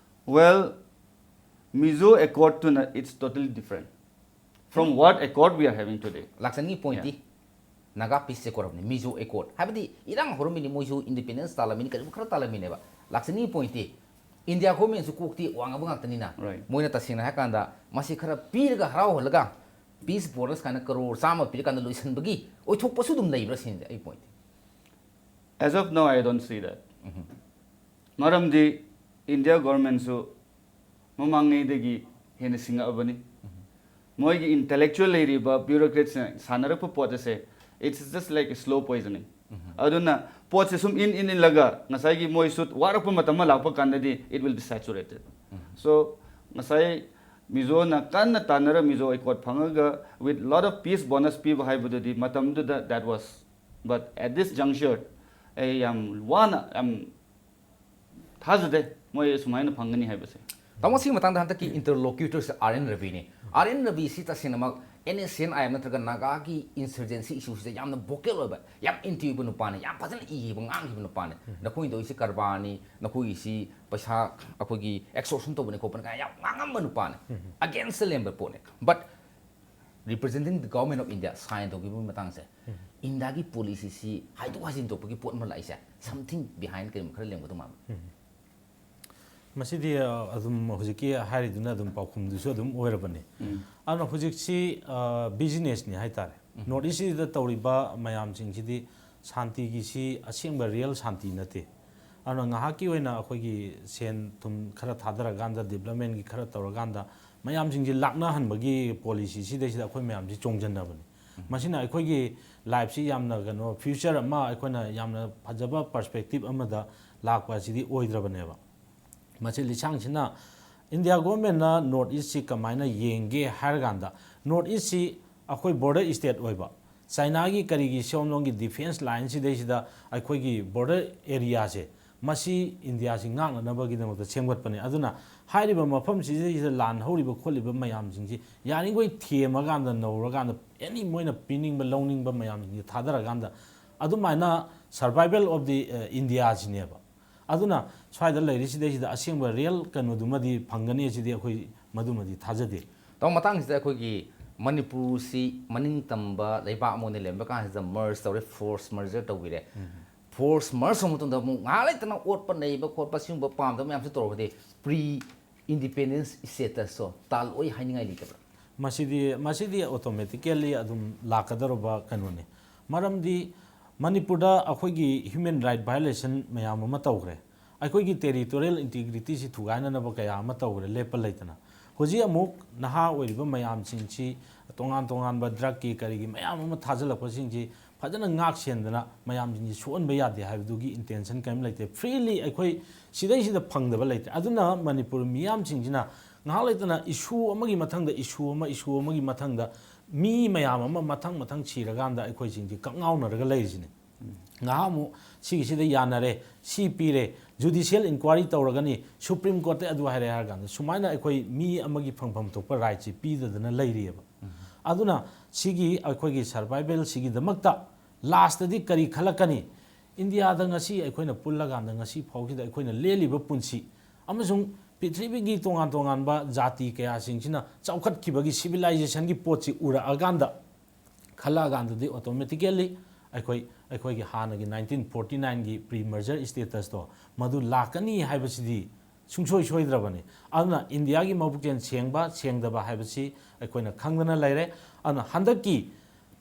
Well, Mizo Accord ꯇꯨꯅ, it's totally different from what accord we are having today. ꯂꯥꯛꯆꯅꯤꯡꯉꯤ ꯄꯣꯏꯟꯇꯤ ꯅꯥꯒꯥ ꯄꯤꯁ ꯑꯦꯀꯣꯔꯗꯅꯤ, ꯃꯤꯖꯣ ꯑꯦꯀꯣꯔꯗ ꯍꯥꯏꯕꯗꯤ ꯏꯔꯥꯡ ꯍꯧꯔꯝꯃꯤꯅꯤ, ꯃꯣꯏꯁꯨ ꯏꯟꯗꯤꯄꯦꯟꯗꯦꯟꯁ ꯇꯥꯜꯂꯝꯃꯤꯅꯤ, ꯀꯔꯤꯒꯨꯝꯕ ꯈꯔ ꯇꯥꯜꯂꯝꯃꯤꯅꯦꯕ꯫ ꯂꯥꯛꯆꯅꯤꯡꯉꯤ ꯄꯣꯏꯟꯇꯤ ꯏꯟꯗꯤꯌꯥ ꯒꯣꯔꯃꯦꯟꯁꯨ ꯀꯣꯛꯇꯤ ꯋꯥꯡꯉꯕ ꯉꯥꯛꯇꯅꯤꯅ, Right. ꯃꯣꯏꯅ ꯇꯁꯦꯡꯅ ꯍꯥꯏꯔꯀꯥꯟꯗ ꯃꯁꯤ ꯈꯔ ꯄꯤꯔꯒ ꯍꯔꯥꯎꯍꯜꯂꯒ ꯄꯤꯁ ꯕꯣꯅꯁ ꯀꯥꯏꯅ ꯀꯔꯣꯔ ꯆꯥꯝꯃ ꯄꯤꯔꯀꯥꯟꯗ ꯂꯣꯏꯁꯤꯟꯕꯒꯤ ꯑꯣꯏꯊꯣꯛꯄꯁꯨ ꯑꯗꯨꯝ ꯂꯩꯕ꯭ꯔꯥ ꯁꯤꯅꯤ ꯑꯩ ꯄꯣꯏꯟꯇꯤ꯫ As of now, I don't see that. ꯃꯔꯝꯗꯤ ꯏꯟꯗꯤꯌꯥ ꯒꯣꯔꯃꯦꯟꯁꯨ ꯃꯃꯥꯡꯉꯩꯗꯒꯤ ꯍꯦꯟꯅ ꯁꯤꯡꯉꯛꯑꯕꯅꯤ꯫ ꯃꯣꯏꯒꯤ ꯏꯟꯇꯦꯂꯦꯛꯆꯨꯋꯦꯜ ꯂꯩꯔꯤꯕ ꯕ꯭ꯌꯨꯔꯣꯀ꯭ꯔꯦꯠꯁꯤꯅ ꯁꯥꯟꯅꯔꯛꯄ ꯄꯣꯠ ꯑꯁꯦ, it's just like a slow poisoning. ꯑꯗꯨꯅ ꯄꯣꯠꯁꯦ ꯁꯨꯝ ꯏꯟ ꯏꯟ ꯏꯜꯂꯒ ꯉꯁꯥꯏꯒꯤ ꯃꯣꯏꯁꯨ ꯋꯥꯔꯛꯄ ꯃꯇꯝ ꯑꯃ ꯂꯥꯛꯄ ꯀꯥꯟꯗꯗꯤ it will be saturated. So ꯉꯁꯥꯏ ꯃꯤꯖꯣꯅ ꯀꯟꯅ ꯇꯥꯟꯅꯔ ꯃꯤꯖꯣ ꯑꯦꯀꯣꯔꯗ ꯐꯪꯉꯒ with lot of peace bonus ꯄꯤꯕ ꯍꯥꯏꯕꯗꯨꯗꯤ ꯃꯇꯝꯗꯨꯗ that was, but at this juncture ꯑꯩ ꯌꯥꯝ ꯋꯥꯅ, ꯌꯥꯝ ꯊꯥꯖꯗꯦ ꯃꯣꯏ ꯁꯨꯃꯥꯏꯅ ꯐꯪꯒꯅꯤ ꯍꯥꯏꯕꯁꯦ꯫ ꯇꯥꯃꯣ, ꯁꯤꯒꯤ ꯃꯇꯥꯡꯗ ꯍꯟꯗꯛꯀꯤ ꯏꯟꯇꯔꯂꯣꯀ꯭ꯌꯨꯇꯔꯁꯦ ꯑꯥꯔ ꯑꯦꯟ ꯔꯕꯤꯅꯤ꯫ ꯑꯥꯔ ꯑꯦꯟ ꯔꯕꯤꯁꯤ ꯇꯁꯦꯡꯅꯃꯛ ꯑꯦꯟ ꯑꯦꯁ ꯁꯤ ꯑꯦꯟ ꯑꯥꯏ ꯑꯦꯝ ꯅꯠꯇ꯭ꯔꯒ ꯅꯥꯒꯥꯒꯤ ꯏꯟꯁꯔꯖꯦꯟꯁꯤ ꯏꯁꯨꯁꯤꯗ ꯌꯥꯝꯅ ꯚꯣꯀꯦꯜ ꯑꯣꯏꯕ, ꯌꯥꯝ ꯑꯦꯟꯇꯤ ꯑꯣꯏꯕ ꯅꯨꯄꯥꯅꯤ, ꯌꯥꯝ ꯐꯖꯅ ꯏꯕ ꯉꯥꯡꯈꯤꯕ ꯅꯨꯄꯥꯅꯤ꯫ ꯅꯈꯣꯏꯅ ꯇꯧꯔꯤꯁꯤ ꯀꯔꯕꯥꯔꯅꯤ, ꯅꯈꯣꯏꯒꯤꯁꯤ ꯄꯩꯁꯥ ꯑꯩꯈꯣꯏꯒꯤ ꯑꯦꯛꯁꯇꯣꯔꯁꯟ ꯇꯧꯕꯅꯤ ꯈꯣꯠꯄꯅꯤ ꯀꯥꯏꯅ ꯌꯥꯝ ꯉꯥꯡꯉꯝꯕ ꯅꯨꯄꯥꯅꯤ꯫ ꯑꯒꯦꯟꯁꯇ ꯂꯦꯝꯕ ꯄꯣꯠꯅꯤ꯫ But representing the government of India sign ꯇꯧꯈꯤꯕ ꯃꯇꯥꯡꯁꯦ, ꯏꯟꯗꯤꯌꯥꯒꯤ ꯄꯣꯂꯤꯁꯤꯁꯤ ꯍꯥꯏꯗꯣꯛ ꯍꯥꯏꯖꯤꯟ ꯇꯧꯕꯒꯤ ꯄꯣꯠ ꯑꯃ ꯂꯥꯛꯏꯁꯦ, something behind ꯀꯔꯤꯒꯨꯝꯕ ꯈꯔ ꯂꯩꯔꯝꯒꯗꯧ ꯃꯥꯟꯕ꯫ ꯃꯁꯤꯗꯤ ꯑ, ꯑꯗꯨꯝ ꯍꯧꯖꯤꯛꯀꯤ ꯍꯥꯏꯔꯤꯗꯨꯅ ꯑꯗꯨꯝ ꯄꯥꯎꯈꯨꯝꯗꯨꯁꯨ ꯑꯗꯨꯝ ꯑꯣꯏꯔꯕꯅꯤ꯫ ꯑꯗꯨꯅ ꯍꯧꯖꯤꯛꯁꯤ ꯕꯤꯖꯤꯅꯦꯁꯅꯤ ꯍꯥꯏꯇꯥꯔꯦ꯫ ꯅꯣꯔꯠ ꯏꯁꯁꯤꯗ ꯇꯧꯔꯤꯕ ꯃꯌꯥꯝꯁꯤꯡꯁꯤꯗꯤ ꯁꯥꯟꯇꯤꯒꯤꯁꯤ ꯑꯁꯦꯡꯕ ꯔꯤꯌꯦꯜ ꯁꯥꯟꯇꯤ ꯅꯠꯇꯦ꯫ ꯑꯗꯨꯅ ꯉꯥꯏꯍꯥꯛꯀꯤ ꯑꯣꯏꯅ ꯑꯩꯈꯣꯏꯒꯤ ꯁꯦꯟ ꯊꯨꯝ ꯈꯔ ꯊꯥꯗꯔꯀꯥꯟꯗ, ꯗꯤꯕꯂꯞꯃꯦꯟꯒꯤ ꯈꯔ ꯇꯧꯔꯀꯥꯟꯗ ꯃꯌꯥꯝꯁꯤꯡꯁꯤ ꯂꯥꯛꯅꯍꯟꯕꯒꯤ ꯄꯣꯂꯤꯁꯤ ꯁꯤꯗꯩꯁꯤꯗ ꯑꯩꯈꯣꯏ ꯃꯌꯥꯝꯁꯤ ꯆꯣꯡꯁꯤꯟꯅꯕꯅꯤ꯫ ꯃꯁꯤꯅ ꯑꯩꯈꯣꯏꯒꯤ ꯂꯥꯏꯐꯁꯤ ꯌꯥꯝꯅ ꯀꯩꯅꯣ, ꯐ꯭ꯌꯨꯆꯔ ꯑꯃ, ꯑꯩꯈꯣꯏꯅ ꯌꯥꯝꯅ ꯐꯖꯕ ꯄꯔꯁꯄꯦꯛꯇꯤꯞ ꯑꯃꯗ ꯂꯥꯛꯄ ꯑꯁꯤꯗꯤ ꯑꯣꯏꯗ꯭ꯔꯕꯅꯦꯕ꯫ ꯃꯁꯤ ꯂꯤꯁꯥꯡꯁꯤꯅ ꯏꯟꯗꯤꯌꯥ ꯒꯣꯔꯃꯦꯟꯅ ꯅꯣꯔꯠ ꯏꯁꯁꯤ ꯀꯃꯥꯏꯅ ꯌꯦꯡꯒꯦ ꯍꯥꯏꯔꯀꯥꯟꯗ, ꯅꯣꯔꯠ ꯏꯁꯁꯤ ꯑꯩꯈꯣꯏ ꯕꯣꯔꯗꯔ ꯏꯁꯇꯦꯠ ꯑꯣꯏꯕ, ꯆꯥꯏꯅꯥꯒꯤ ꯀꯔꯤꯒꯤ ꯁꯣꯝꯂꯣꯝꯒꯤ ꯗꯤꯐꯦꯟꯁ ꯂꯥꯏꯟꯁꯤꯗꯩꯁꯤꯗ ꯑꯩꯈꯣꯏꯒꯤ ꯕꯣꯔꯗꯔ ꯑꯦꯔꯤꯌꯥꯁꯦ, ꯃꯁꯤ ꯏꯟꯗꯤꯌꯥꯁꯤ ꯉꯥꯛꯅꯅꯕꯒꯤꯗꯃꯛꯇ ꯁꯦꯝꯒꯠꯄꯅꯦ꯫ ꯑꯗꯨꯅ ꯍꯥꯏꯔꯤꯕ ꯃꯐꯝꯁꯤꯗꯩꯁꯤꯗ ꯂꯥꯟ ꯍꯧꯔꯤꯕ ꯈꯣꯠꯂꯤꯕ ꯃꯌꯥꯝꯁꯤꯡꯁꯤ ꯌꯥꯔꯤꯈꯣꯏ ꯊꯦꯝꯃꯀꯥꯟꯗ, ꯅꯧꯔꯀꯥꯟꯗ, ꯑꯦꯅꯤ ꯃꯣꯏꯅ ꯄꯤꯅꯤꯡꯕ ꯂꯧꯅꯤꯡꯕ ꯃꯌꯥꯝꯁꯤꯡꯁꯦ ꯊꯥꯗꯔꯀꯥꯟꯗ, ꯑꯗꯨꯃꯥꯏꯅ survival of the India ꯁꯤꯅꯦꯕ꯫ ꯑꯗꯨꯅ ꯁ꯭ꯋꯥꯏꯗ ꯂꯩꯔꯤꯁꯤꯗꯩꯁꯤꯗ ꯑꯁꯦꯡꯕ ꯔꯤꯌꯦꯜ ꯀꯩꯅꯣꯗꯨꯃꯗꯤ ꯐꯪꯒꯅꯤ ꯁꯤꯗꯤ ꯑꯩꯈꯣꯏ ꯃꯗꯨꯃꯗꯤ ꯊꯥꯖꯗꯦ꯫ ꯇꯥꯃꯣ, ꯃꯇꯥꯡꯁꯤꯗ ꯑꯩꯈꯣꯏꯒꯤ ꯃꯅꯤꯄꯨꯔꯁꯤ ꯃꯅꯤꯡ ꯇꯝꯕ ꯂꯩꯕꯥꯛ ꯑꯃ ꯑꯣꯏꯅ ꯂꯩꯔꯝꯕ ꯀꯥꯟꯁꯤꯗ ꯃꯔꯖ ꯇꯧꯔꯦ, ꯐꯣꯔꯁ ꯃꯔꯖꯔ ꯇꯧꯕꯤꯔꯦ꯫ ꯐꯣꯔꯁ ꯃꯔꯖ ꯇꯧꯕ ꯃꯇꯝꯗ ꯑꯃꯨꯛ ꯉꯥꯏꯍꯥꯛ ꯂꯩꯇꯅ ꯑꯣꯠꯄ ꯅꯩꯕ ꯈꯣꯠꯄ ꯁꯤꯒꯨꯝꯕ ꯄꯥꯝꯗꯕ ꯃꯌꯥꯝꯁꯤ ꯇꯧꯔꯒꯗꯤ ꯄ꯭ꯔꯤ ꯏꯟꯗꯤꯄꯦꯟꯗꯦꯟꯁ ꯁ꯭ꯇꯦꯇꯁꯇꯣ ꯇꯥꯜꯂꯛꯑꯣꯏ ꯍꯥꯏꯅꯤꯡꯉꯥꯏ ꯂꯩꯇꯕ꯭ꯔꯥ? ꯃꯁꯤꯗꯤ, ꯃꯁꯤꯗꯤ ꯑꯣꯇꯣꯃꯦꯇꯤꯀꯦꯜꯂꯤ ꯑꯗꯨꯝ ꯂꯥꯛꯀꯗꯧꯔꯕ ꯀꯩꯅꯣꯅꯤ꯫ ꯃꯔꯝꯗꯤ ꯃꯅꯤꯄꯨꯔꯗ ꯑꯩꯈꯣꯏꯒꯤ ꯍ꯭ꯌꯨꯃꯦꯟ ꯔꯥꯏꯠ ꯚꯥꯏꯑꯣꯂꯦꯁꯟ ꯃꯌꯥꯝ ꯑꯃ ꯇꯧꯈ꯭ꯔꯦ꯫ ꯑꯩꯈꯣꯏꯒꯤ ꯇꯦꯔꯤꯇꯣꯔꯤꯌꯦꯜ ꯏꯟꯇꯤꯒ꯭ꯔꯤꯇꯤꯁꯤ ꯊꯨꯒꯥꯏꯅꯅꯕ ꯀꯌꯥ ꯑꯃ ꯇꯧꯈ꯭ꯔꯦ, ꯂꯦꯞꯄ ꯂꯩꯇꯅ꯫ ꯍꯧꯖꯤꯛ ꯑꯃꯨꯛ ꯅꯍꯥ ꯑꯣꯏꯔꯤꯕ ꯃꯌꯥꯝꯁꯤꯡꯁꯤ ꯇꯣꯉꯥꯟ ꯇꯣꯉꯥꯟꯕ ꯗ꯭ꯔꯒꯀꯤ ꯀꯔꯤꯒꯤ ꯃꯌꯥꯝ ꯑꯃ ꯊꯥꯖꯤꯜꯂꯛꯄꯁꯤꯡꯁꯤ ꯐꯖꯅ ꯉꯥꯛ ꯁꯦꯟꯗꯅ ꯃꯌꯥꯝꯁꯤꯡꯁꯤ ꯁꯣꯛꯍꯟꯕ ꯌꯥꯗꯦ ꯍꯥꯏꯕꯗꯨꯒꯤ ꯏꯟꯇꯦꯟꯁꯟ ꯀꯔꯤꯝ ꯂꯩꯇꯦ꯫ ꯐ꯭ꯔꯤꯂꯤ ꯑꯩꯈꯣꯏ ꯁꯤꯗꯩꯁꯤꯗ ꯐꯪꯗꯕ ꯂꯩꯇꯦ꯫ ꯑꯗꯨꯅ ꯃꯅꯤꯄꯨꯔ ꯃꯤꯌꯥꯝꯁꯤꯡꯁꯤꯅ ꯉꯥꯏꯍꯥꯛ ꯂꯩꯇꯅ ꯏꯁꯨ ꯑꯃꯒꯤ ꯃꯊꯪꯗ ꯏꯁꯨ ꯑꯃ, ꯏꯁꯨ ꯑꯃꯒꯤ ꯃꯊꯪꯗ ꯃꯤ ꯃꯌꯥꯝ ꯑꯃ ꯃꯊꯪ ꯃꯊꯪ ꯁꯤꯔꯀꯥꯟꯗ ꯑꯩꯈꯣꯏꯁꯤꯡꯁꯤ ꯀꯛꯉꯥꯎꯅꯔꯒ ꯂꯩꯔꯤꯁꯤꯅꯤ꯫ ꯉꯥꯏꯍꯥꯛ ꯑꯃꯨꯛ ꯁꯤꯒꯤꯁꯤꯗ ꯌꯥꯅꯔꯦ, ꯁꯤ ꯄꯤꯔꯦ, ꯖꯨꯗꯤꯁꯤꯌꯦꯜ ꯏꯟꯀ꯭ꯋꯥꯏꯔꯤ ꯇꯧꯔꯒꯅꯤ, ꯁꯨꯄ꯭ꯔꯤꯝ ꯀꯣꯔꯠꯇ ꯑꯗꯨ ꯍꯥꯏꯔꯦ ꯍꯥꯏꯔ ꯀꯥꯟꯗ ꯁꯨꯃꯥꯏꯅ ꯑꯩꯈꯣꯏ ꯃꯤ ꯑꯃꯒꯤ ꯐꯪꯐꯝ ꯊꯣꯛꯄ ꯔꯥꯏꯠꯁꯤ ꯄꯤꯗꯗꯅ ꯂꯩꯔꯤꯑꯕ꯫ ꯑꯗꯨꯅ ꯁꯤꯒꯤ ꯑꯩꯈꯣꯏꯒꯤ ꯁꯔꯚꯥꯏꯕꯦꯜꯁꯤꯒꯤꯗꯃꯛꯇ ꯂꯥꯁꯇꯗꯤ ꯀꯔꯤ ꯈꯜꯂꯛꯀꯅꯤ? ꯏꯟꯗꯤꯌꯥꯗ ꯉꯁꯤ ꯑꯩꯈꯣꯏꯅ ꯄꯨꯜꯂꯀꯥꯟꯗ ꯉꯁꯤ ꯐꯥꯎꯁꯤꯗ ꯑꯩꯈꯣꯏꯅ ꯂꯦꯜꯂꯤꯕ ꯄꯨꯟꯁꯤ ꯑꯃꯁꯨꯡ ꯄ꯭ꯔꯤꯊꯤꯕꯤꯒꯤ ꯇꯣꯉꯥꯟ ꯇꯣꯉꯥꯟꯕ ꯖꯥꯇꯤ ꯀꯌꯥꯁꯤꯡꯁꯤꯅ ꯆꯥꯎꯈꯠꯈꯤꯕꯒꯤ ꯁꯤꯚꯤꯂꯥꯏꯖꯦꯁꯟꯒꯤ ꯄꯣꯠꯁꯤ ꯎꯔꯛꯑꯀꯥꯟꯗ ꯈꯜꯂꯛꯑꯀꯥꯟꯗꯗꯤ ꯑꯣꯇꯣꯃꯦꯇꯤꯀꯦꯜꯂꯤ ꯑꯩꯈꯣꯏ, ꯑꯩꯈꯣꯏꯒꯤ ꯍꯥꯟꯅꯒꯤ ꯅꯥꯏꯟꯇꯤꯟ ꯐꯣꯔꯇꯤ ꯅꯥꯏꯟꯒꯤ ꯄ꯭ꯔꯤ ꯃꯔꯖꯔ ꯁ꯭ꯇꯦꯇꯁꯇꯣ ꯃꯗꯨ ꯂꯥꯛꯀꯅꯤ ꯍꯥꯏꯕꯁꯤꯗꯤ ꯁꯨꯡꯁꯣꯏ ꯁꯣꯏꯗ꯭ꯔꯕꯅꯤ꯫ ꯑꯗꯨꯅ ꯏꯟꯗꯤꯌꯥꯒꯤ ꯃꯕꯨꯛꯆꯦꯜ ꯁꯦꯡꯕ ꯁꯦꯡꯗꯕ ꯍꯥꯏꯕꯁꯤ ꯑꯩꯈꯣꯏꯅ ꯈꯪꯗꯅ ꯂꯩꯔꯦ꯫ ꯑꯗꯨꯅ ꯍꯟꯗꯛꯀꯤ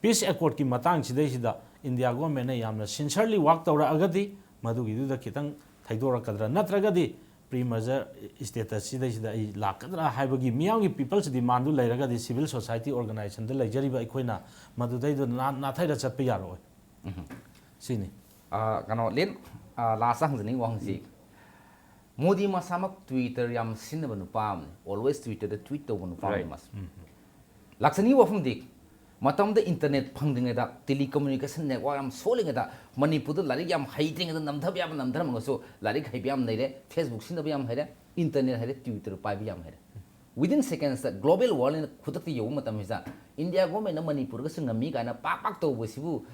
ꯄꯤꯁ ꯑꯦꯀꯣꯔꯗꯀꯤ ꯃꯇꯥꯡꯁꯤꯗꯩꯁꯤꯗ ꯏꯟꯗꯤꯌꯥ ꯒꯣꯔꯃꯦꯟꯅ ꯌꯥꯝꯅ ꯁꯤꯟꯁꯔꯂꯤ ꯋꯥꯛ ꯇꯧꯔꯛꯑꯒꯗꯤ ꯃꯗꯨꯒꯤꯗꯨꯗ ꯈꯤꯇꯪ ꯊꯩꯗꯣꯔꯛꯀꯗ꯭ꯔꯥ, ꯅꯠꯇ꯭ꯔꯒꯗꯤ pre merger status ꯁꯤꯗꯩꯁꯤꯗ ꯑꯩ ꯂꯥꯛꯀꯗ꯭ꯔꯥ ꯍꯥꯏꯕꯒꯤ ꯃꯤꯌꯥꯝꯒꯤ people's demandꯗꯨ ꯂꯩꯔꯒꯗꯤ civil society organizationꯗ ꯂꯩꯖꯔꯤꯕ ꯑꯩꯈꯣꯏꯅ ꯃꯗꯨꯗꯩꯗ ꯅꯥ-, ꯅꯥꯊꯩꯔ ꯆꯠꯄ ꯌꯥꯔꯣꯏ꯫ ꯁꯤꯅꯤ꯫ ꯑꯥ, ꯀꯩꯅꯣ, ꯂꯤꯟ, ꯑꯥ, last ꯍꯪꯖꯅꯤꯡꯕ ꯋꯥꯍꯪꯁꯤ, ꯃꯣꯗꯤ ꯃꯁꯥꯃꯛ Twitter ꯌꯥꯝ ꯁꯤꯖꯤꯟꯅꯕ ꯅꯨꯄꯥ ꯑꯃꯅꯤ, always Twitterꯗ tweet ꯇꯧꯕ ꯅꯨꯄꯥ ꯑꯃꯅꯤ꯫ Right. ꯃꯥꯁꯦ ꯂꯥꯛꯆꯅꯤꯡꯕ ꯋꯥꯐꯝꯗꯤ, ꯃꯇꯝꯗ internet ꯐꯪꯗ꯭ꯔꯤꯉꯩꯗ, telecommunication network ꯌꯥꯝ ꯁꯣꯜꯂꯤꯉꯩꯗ, ꯃꯅꯤꯄꯨꯔꯗ ꯂꯥꯏꯔꯤꯛ ꯌꯥꯝ ꯍꯩꯇ꯭ꯔꯤꯉꯩꯗ, ꯅꯝꯊꯕ ꯌꯥꯕ ꯅꯝꯊꯔꯝꯃꯒꯁꯨ ꯂꯥꯏꯔꯤꯛ ꯍꯩꯕ ꯌꯥꯝ ꯂꯩꯔꯦ, Facebook ꯁꯤꯖꯤꯟꯅꯕ ꯌꯥꯝ ꯍꯩꯔꯦ, internet ꯍꯩꯔꯦ, Twitter ꯄꯥꯏꯕ ꯌꯥꯝ ꯍꯩꯔꯦ꯫ Within secondsꯇ global worldꯅ ꯈꯨꯗꯛꯇ ꯌꯧꯕ ꯃꯇꯝꯁꯤꯗ India governmentꯅ ꯃꯅꯤꯄꯨꯔꯒꯁꯨ ꯉꯝꯃꯤ ꯀꯥꯏꯅ ꯄꯥꯛ ꯄꯥꯛ ꯇꯧꯕꯁꯤꯕꯨ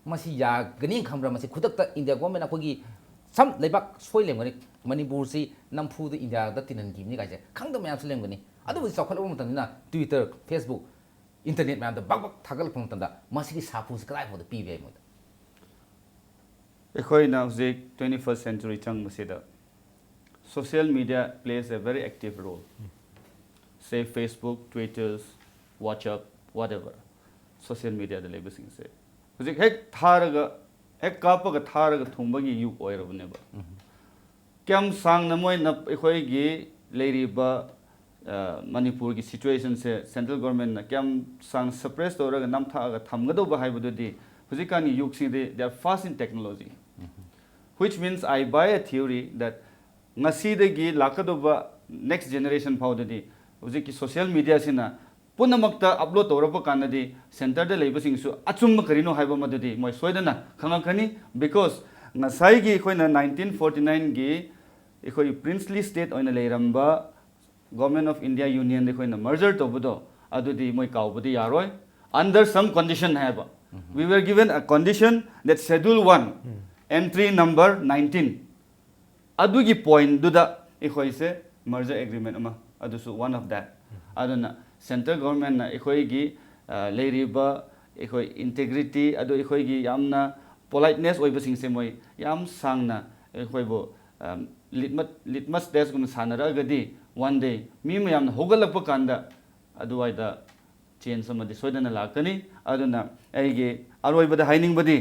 ꯃꯁꯤ ꯌꯥꯒꯅꯤ ꯈꯟꯕ꯭ꯔꯥ? ꯃꯁꯤ ꯈꯨꯗꯛꯇ India governmentꯅ ꯑꯩꯈꯣꯏꯒꯤ ꯁꯝ ꯂꯩꯕꯥꯛ ꯁꯣꯏ ꯂꯩꯔꯝꯒꯅꯤ, ꯃꯅꯤꯄꯨꯔꯁꯤ ꯅꯝꯐꯨꯗ Indiaꯗ ꯇꯤꯟꯍꯟꯈꯤꯕꯅꯤ ꯀꯥꯏꯁꯦ ꯈꯪꯗꯕ ꯃꯌꯥꯝꯁꯨ ꯂꯩꯔꯝꯒꯅꯤ꯫ ꯑꯗꯨꯕꯨꯗꯤ ꯆꯥꯎꯈꯠꯂꯕ ꯃꯇꯝꯅꯤꯅ Twitter, Facebook, internet ꯃꯌꯥꯝꯗ ꯕꯛ ꯕꯛ ꯊꯥꯒꯠꯂꯛꯄ ꯃꯇꯝꯗ ꯃꯁꯤꯒꯤ ꯁꯥꯐꯨꯁꯤ ꯀꯗꯥꯏ ꯐꯥꯎꯗ ꯄꯤꯕ ꯌꯥꯏ ꯃꯣꯏꯗ? ꯑꯩꯈꯣꯏꯅ ꯍꯧꯖꯤꯛ twenty first century ꯆꯪꯕꯁꯤꯗ social media plays a very active role. Say Facebook, Twitter, WhatsApp, whatever, social mediaꯗ ꯂꯩꯕꯁꯤꯡꯁꯦ ꯍꯧꯖꯤꯛ ꯍꯦꯛ ꯊꯥꯔꯒ, ꯍꯦꯛ ꯀꯥꯞꯄꯒ ꯊꯥꯔꯒ ꯊꯨꯡꯕꯒꯤ ꯌꯨꯒ ꯑꯣꯏꯔꯕꯅꯦꯕ꯫ ꯀꯌꯥꯝ ꯁꯥꯡꯅ ꯃꯣꯏꯅ ꯑꯩꯈꯣꯏꯒꯤ ꯂꯩꯔꯤꯕ, ꯑ, ꯃꯅꯤꯄꯨꯔꯒꯤ situationꯁꯦ central governmentꯅ ꯀꯌꯥꯝ ꯁꯥꯡꯅ suppress ꯇꯧꯔꯒ ꯅꯝꯊꯛꯑꯒ ꯊꯝꯒꯗꯧꯕ ꯍꯥꯏꯕꯗꯨꯗꯤ ꯍꯧꯖꯤꯛꯀꯥꯟꯒꯤ youthꯁꯤꯡꯗꯤ they are fast in technology, which means I buy a theory that ꯉꯁꯤꯗꯒꯤ ꯂꯥꯛꯀꯗꯧꯕ next generation ꯐꯥꯎꯗꯗꯤ ꯍꯧꯖꯤꯛꯀꯤ social mediaꯁꯤꯅ ꯄꯨꯝꯅꯃꯛꯇ upload ꯇꯧꯔꯛꯄ ꯀꯥꯟꯗꯗꯤ centreꯗ ꯂꯩꯕꯁꯤꯡꯁꯨ ꯑꯆꯨꯝꯕ ꯀꯔꯤꯅꯣ ꯍꯥꯏꯕ ꯑꯃꯗꯨꯗꯤ ꯃꯣꯏ ꯁꯣꯏꯗꯅ ꯈꯪꯉꯛꯀꯅꯤ꯫ Because ꯉꯁꯥꯏꯒꯤ ꯑꯩꯈꯣꯏꯅ nineteen forty nineꯒꯤ ꯑꯩꯈꯣꯏ princely state ꯑꯣꯏꯅ ꯂꯩꯔꯝꯕ Government of India Unionꯗ ꯑꯩꯈꯣꯏꯅ merger ꯇꯧꯕꯗꯣ ꯑꯗꯨꯗꯤ ꯃꯣꯏ ꯀꯥꯎꯕꯗꯤ ꯌꯥꯔꯣꯏ꯫ Under some condition ꯍꯥꯏꯕ, we were given a condition that schedule one entry number nineteen ꯑꯗꯨꯒꯤ pointꯗꯨꯗ ꯑꯩꯈꯣꯏꯁꯦ merger agreement ꯑꯃ, ꯑꯗꯨꯁꯨ one of that꯫ ꯑꯗꯨꯅ central governmentꯅ ꯑꯩꯈꯣꯏꯒꯤ, ꯑ, ꯂꯩꯔꯤꯕ ꯑꯩꯈꯣꯏ integrity ꯑꯗꯨ ꯑꯩꯈꯣꯏꯒꯤ ꯌꯥꯝꯅ politeness ꯑꯣꯏꯕꯁꯤꯡꯁꯦ ꯃꯣꯏ ꯌꯥꯝ ꯁꯥꯡꯅ ꯑꯩꯈꯣꯏꯕꯨ, ꯑ, litmus, litmus testꯒꯨꯝꯅ ꯁꯥꯟꯅꯔꯛꯑꯒꯗꯤ one day ꯃꯤ ꯃꯌꯥꯝꯅ ꯍꯧꯒꯠꯂꯛꯄ ꯀꯥꯟꯗ ꯑꯗꯨꯋꯥꯏꯗ change ꯑꯃꯗꯤ ꯁꯣꯏꯗꯅ ꯂꯥꯛꯀꯅꯤ꯫ ꯑꯗꯨꯅ ꯑꯩꯒꯤ ꯑꯔꯣꯏꯕꯗ ꯍꯥꯏꯅꯤꯡꯕꯗꯤ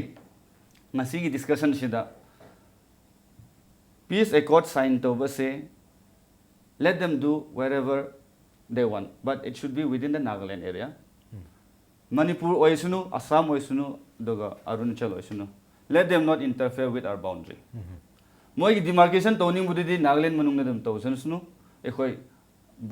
ꯉꯁꯤꯒꯤ discussionꯁꯤꯗ Peace Accord sign ꯇꯧꯕꯁꯦ, let them do wherever they want, but it should be within the Nagaland area. Manipur ꯑꯣꯏꯁꯅꯨ, ꯑꯁꯥꯝ ꯑꯣꯏꯁꯅꯨ, ꯑꯗꯨꯒ ꯑꯔꯨꯅꯥꯆꯜ ꯑꯣꯏꯁꯅꯨ, let them not interfere with our boundary. ꯃꯣꯏꯒꯤ demarcation ꯇꯧꯅꯤꯡꯕꯗꯨꯗꯤ ꯅꯥꯒꯥꯂꯦꯟ ꯃꯅꯨꯡꯗ ꯑꯗꯨꯝ ꯇꯧꯁꯅꯨ꯫ ꯑꯩꯈꯣꯏ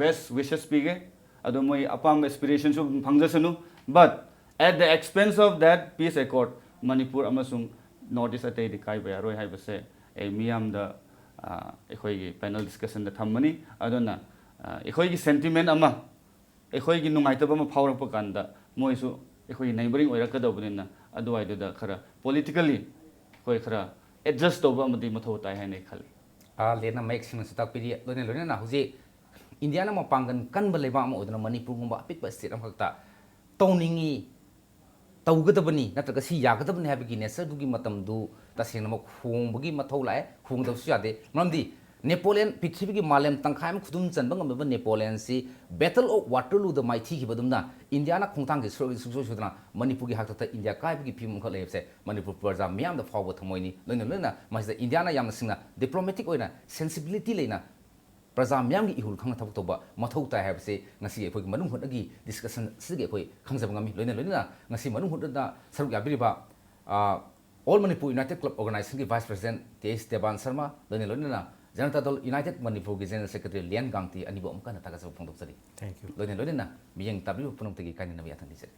best wishes ꯄꯤꯒꯦ꯫ ꯑꯗꯣ ꯃꯣꯏ ꯑꯄꯥꯝꯕ aspirationꯁꯨ ꯐꯪꯖꯁꯅꯨ꯫ But at the expense of that peace accord, Manipur ꯑꯃꯁꯨꯡ North East ꯑꯇꯩꯗꯤ ꯀꯥꯏꯕ ꯌꯥꯔꯣꯏ ꯍꯥꯏꯕꯁꯦ ꯑꯩ ꯃꯤꯌꯥꯝꯗ, ꯑ, ꯑꯩꯈꯣꯏꯒꯤ panel discussionꯗ ꯊꯝꯕꯅꯤ꯫ ꯑꯗꯨꯅ, ꯑ, ꯑꯩꯈꯣꯏꯒꯤ sentiment ꯑꯃ, ꯑꯩꯈꯣꯏꯒꯤ ꯅꯨꯡꯉꯥꯏꯇꯕ ꯑꯃ ꯐꯥꯎꯔꯛꯄ ꯀꯥꯟꯗ ꯃꯣꯏꯁꯨ ꯑꯩꯈꯣꯏꯒꯤ neighbouring ꯑꯣꯏꯔꯛꯀꯗꯧꯕꯅꯤꯅ ꯑꯗꯨꯋꯥꯏꯗꯨꯗ ꯈꯔ politically ꯑꯩꯈꯣꯏ ꯈꯔ adjust ꯇꯧꯕ ꯑꯃꯗꯤ ꯃꯊꯧ ꯇꯥꯏ ꯍꯥꯏꯅ ꯑꯩ ꯈꯜꯂꯤ꯫ ꯑꯥ, ꯂꯦꯟꯅ ꯃꯌꯦꯛ ꯁꯦꯡꯅꯁꯨ ꯇꯥꯛꯄꯤꯔꯤ꯫ ꯂꯣꯏꯅ ꯂꯣꯏꯅꯅ ꯍꯧꯖꯤꯛ ꯏꯟꯗꯤꯌꯥꯅ ꯃꯄꯥꯡꯒꯜ ꯀꯟꯕ ꯂꯩꯕꯥꯛ ꯑꯃ ꯑꯣꯏꯗꯨꯅ ꯃꯅꯤꯄꯨꯔꯒꯨꯝꯕ ꯑꯄꯤꯛꯄ state ꯑꯃꯈꯛꯇ ꯇꯧꯅꯤꯡꯉꯤ, ꯇꯧꯒꯗꯕꯅꯤ, ꯅꯠꯇ꯭ꯔꯒ ꯁꯤ ꯌꯥꯒꯗꯕꯅꯤ ꯍꯥꯏꯕꯒꯤ natureꯗꯨꯒꯤ ꯃꯇꯝꯗꯨ ꯇꯁꯦꯡꯅꯃꯛ ꯍꯣꯡꯕꯒꯤ ꯃꯊꯧ ꯂꯥꯛꯑꯦ, ꯍꯣꯡꯗꯕꯁꯨ ꯌꯥꯗꯦ꯫ ꯃꯔꯝꯗꯤ ꯅꯦꯄꯣꯂꯤꯌꯟ, ꯄ꯭ꯔꯤꯊꯤꯕꯤꯒꯤ ꯃꯥꯂꯦꯝ ꯇꯪꯈꯥꯏ ꯑꯃ ꯈꯨꯗꯨꯝ ꯆꯟꯕ ꯉꯝꯂꯕ ꯅꯦꯄꯣꯂꯤꯌꯟꯁꯤ Battle of Waterlooꯗ ꯃꯥꯏꯊꯤꯈꯤꯕ ꯑꯗꯨꯝꯅ ꯏꯟꯗꯤꯌꯥꯅ ꯈꯣꯡꯊꯥꯡꯁꯤ ꯁꯨꯛ-, ꯁꯨꯡꯁꯣꯏ ꯁꯣꯏꯗꯅ ꯃꯅꯤꯄꯨꯔꯒꯤ ꯍꯥꯛꯇꯛꯇ ꯏꯟꯗꯤꯌꯥ ꯀꯥꯏꯕꯒꯤ ꯐꯤꯕꯝ ꯑꯃꯈꯛ ꯂꯩꯕꯁꯦ ꯃꯅꯤꯄꯨꯔ ꯄ꯭ꯔꯖꯥ ꯃꯤꯌꯥꯝꯗ ꯐꯥꯎꯕ ꯊꯝꯃꯣꯏꯅꯤ꯫ ꯂꯣꯏꯅ ꯂꯣꯏꯅꯅ ꯃꯁꯤꯗ ꯏꯟꯗꯤꯌꯥꯅ ꯌꯥꯝꯅ ꯁꯤꯡꯅ diplomatic ꯑꯣꯏꯅ sensibility ꯂꯩꯅ ꯄ꯭ꯔꯖꯥ ꯃꯤꯌꯥꯝꯒꯤ ꯏꯍꯨꯜ ꯈꯪꯅ ꯊꯕꯛ ꯇꯧꯕ ꯃꯊꯧ ꯇꯥꯏ ꯍꯥꯏꯕꯁꯤ ꯉꯁꯤꯒꯤ ꯑꯩꯈꯣꯏꯒꯤ ꯃꯅꯨꯡ ꯍꯨꯠꯅꯒꯤ discussion ꯑꯁꯤꯗꯒꯤ ꯑꯩꯈꯣꯏ ꯈꯪꯖꯕ ꯉꯝꯃꯤ꯫ ꯂꯣꯏꯅ ꯂꯣꯏꯅꯅ ꯉꯁꯤ ꯃꯅꯨꯡ ꯍꯨꯠꯅ ꯁꯔꯨꯛ ꯌꯥꯕꯤꯔꯤꯕ, ꯑ, All Manipur United Club Organizationꯒꯤ Vice President ꯇꯦ ꯑꯩꯆ ꯗꯦꯕꯥꯟ ꯁꯔꯃ, ꯂꯣꯏꯅ ꯂꯣꯏꯅꯅ ꯖꯅꯇꯥ ꯗꯜ United ꯃꯅꯤꯄꯨꯔꯒꯤ General Secretary ꯂꯤꯌꯟ ꯒꯥꯡꯇꯤ ꯑꯅꯤꯕꯨ ꯑꯃꯨꯛꯀ ꯍꯟꯅ ꯊꯥꯒꯠꯆꯕ ꯐꯣꯡꯗꯣꯛꯆꯔꯤ꯫ Thank you. ꯂꯣꯏꯅ ꯂꯣꯏꯅꯅ ꯃꯤꯠꯌꯦꯡ ꯇꯥꯕꯤꯔꯤꯕ ꯄꯨꯝꯅꯃꯛꯇꯒꯤ ꯀꯥꯏꯅꯅꯕ ꯌꯥꯊꯪ ꯅꯤꯖꯔꯤ꯫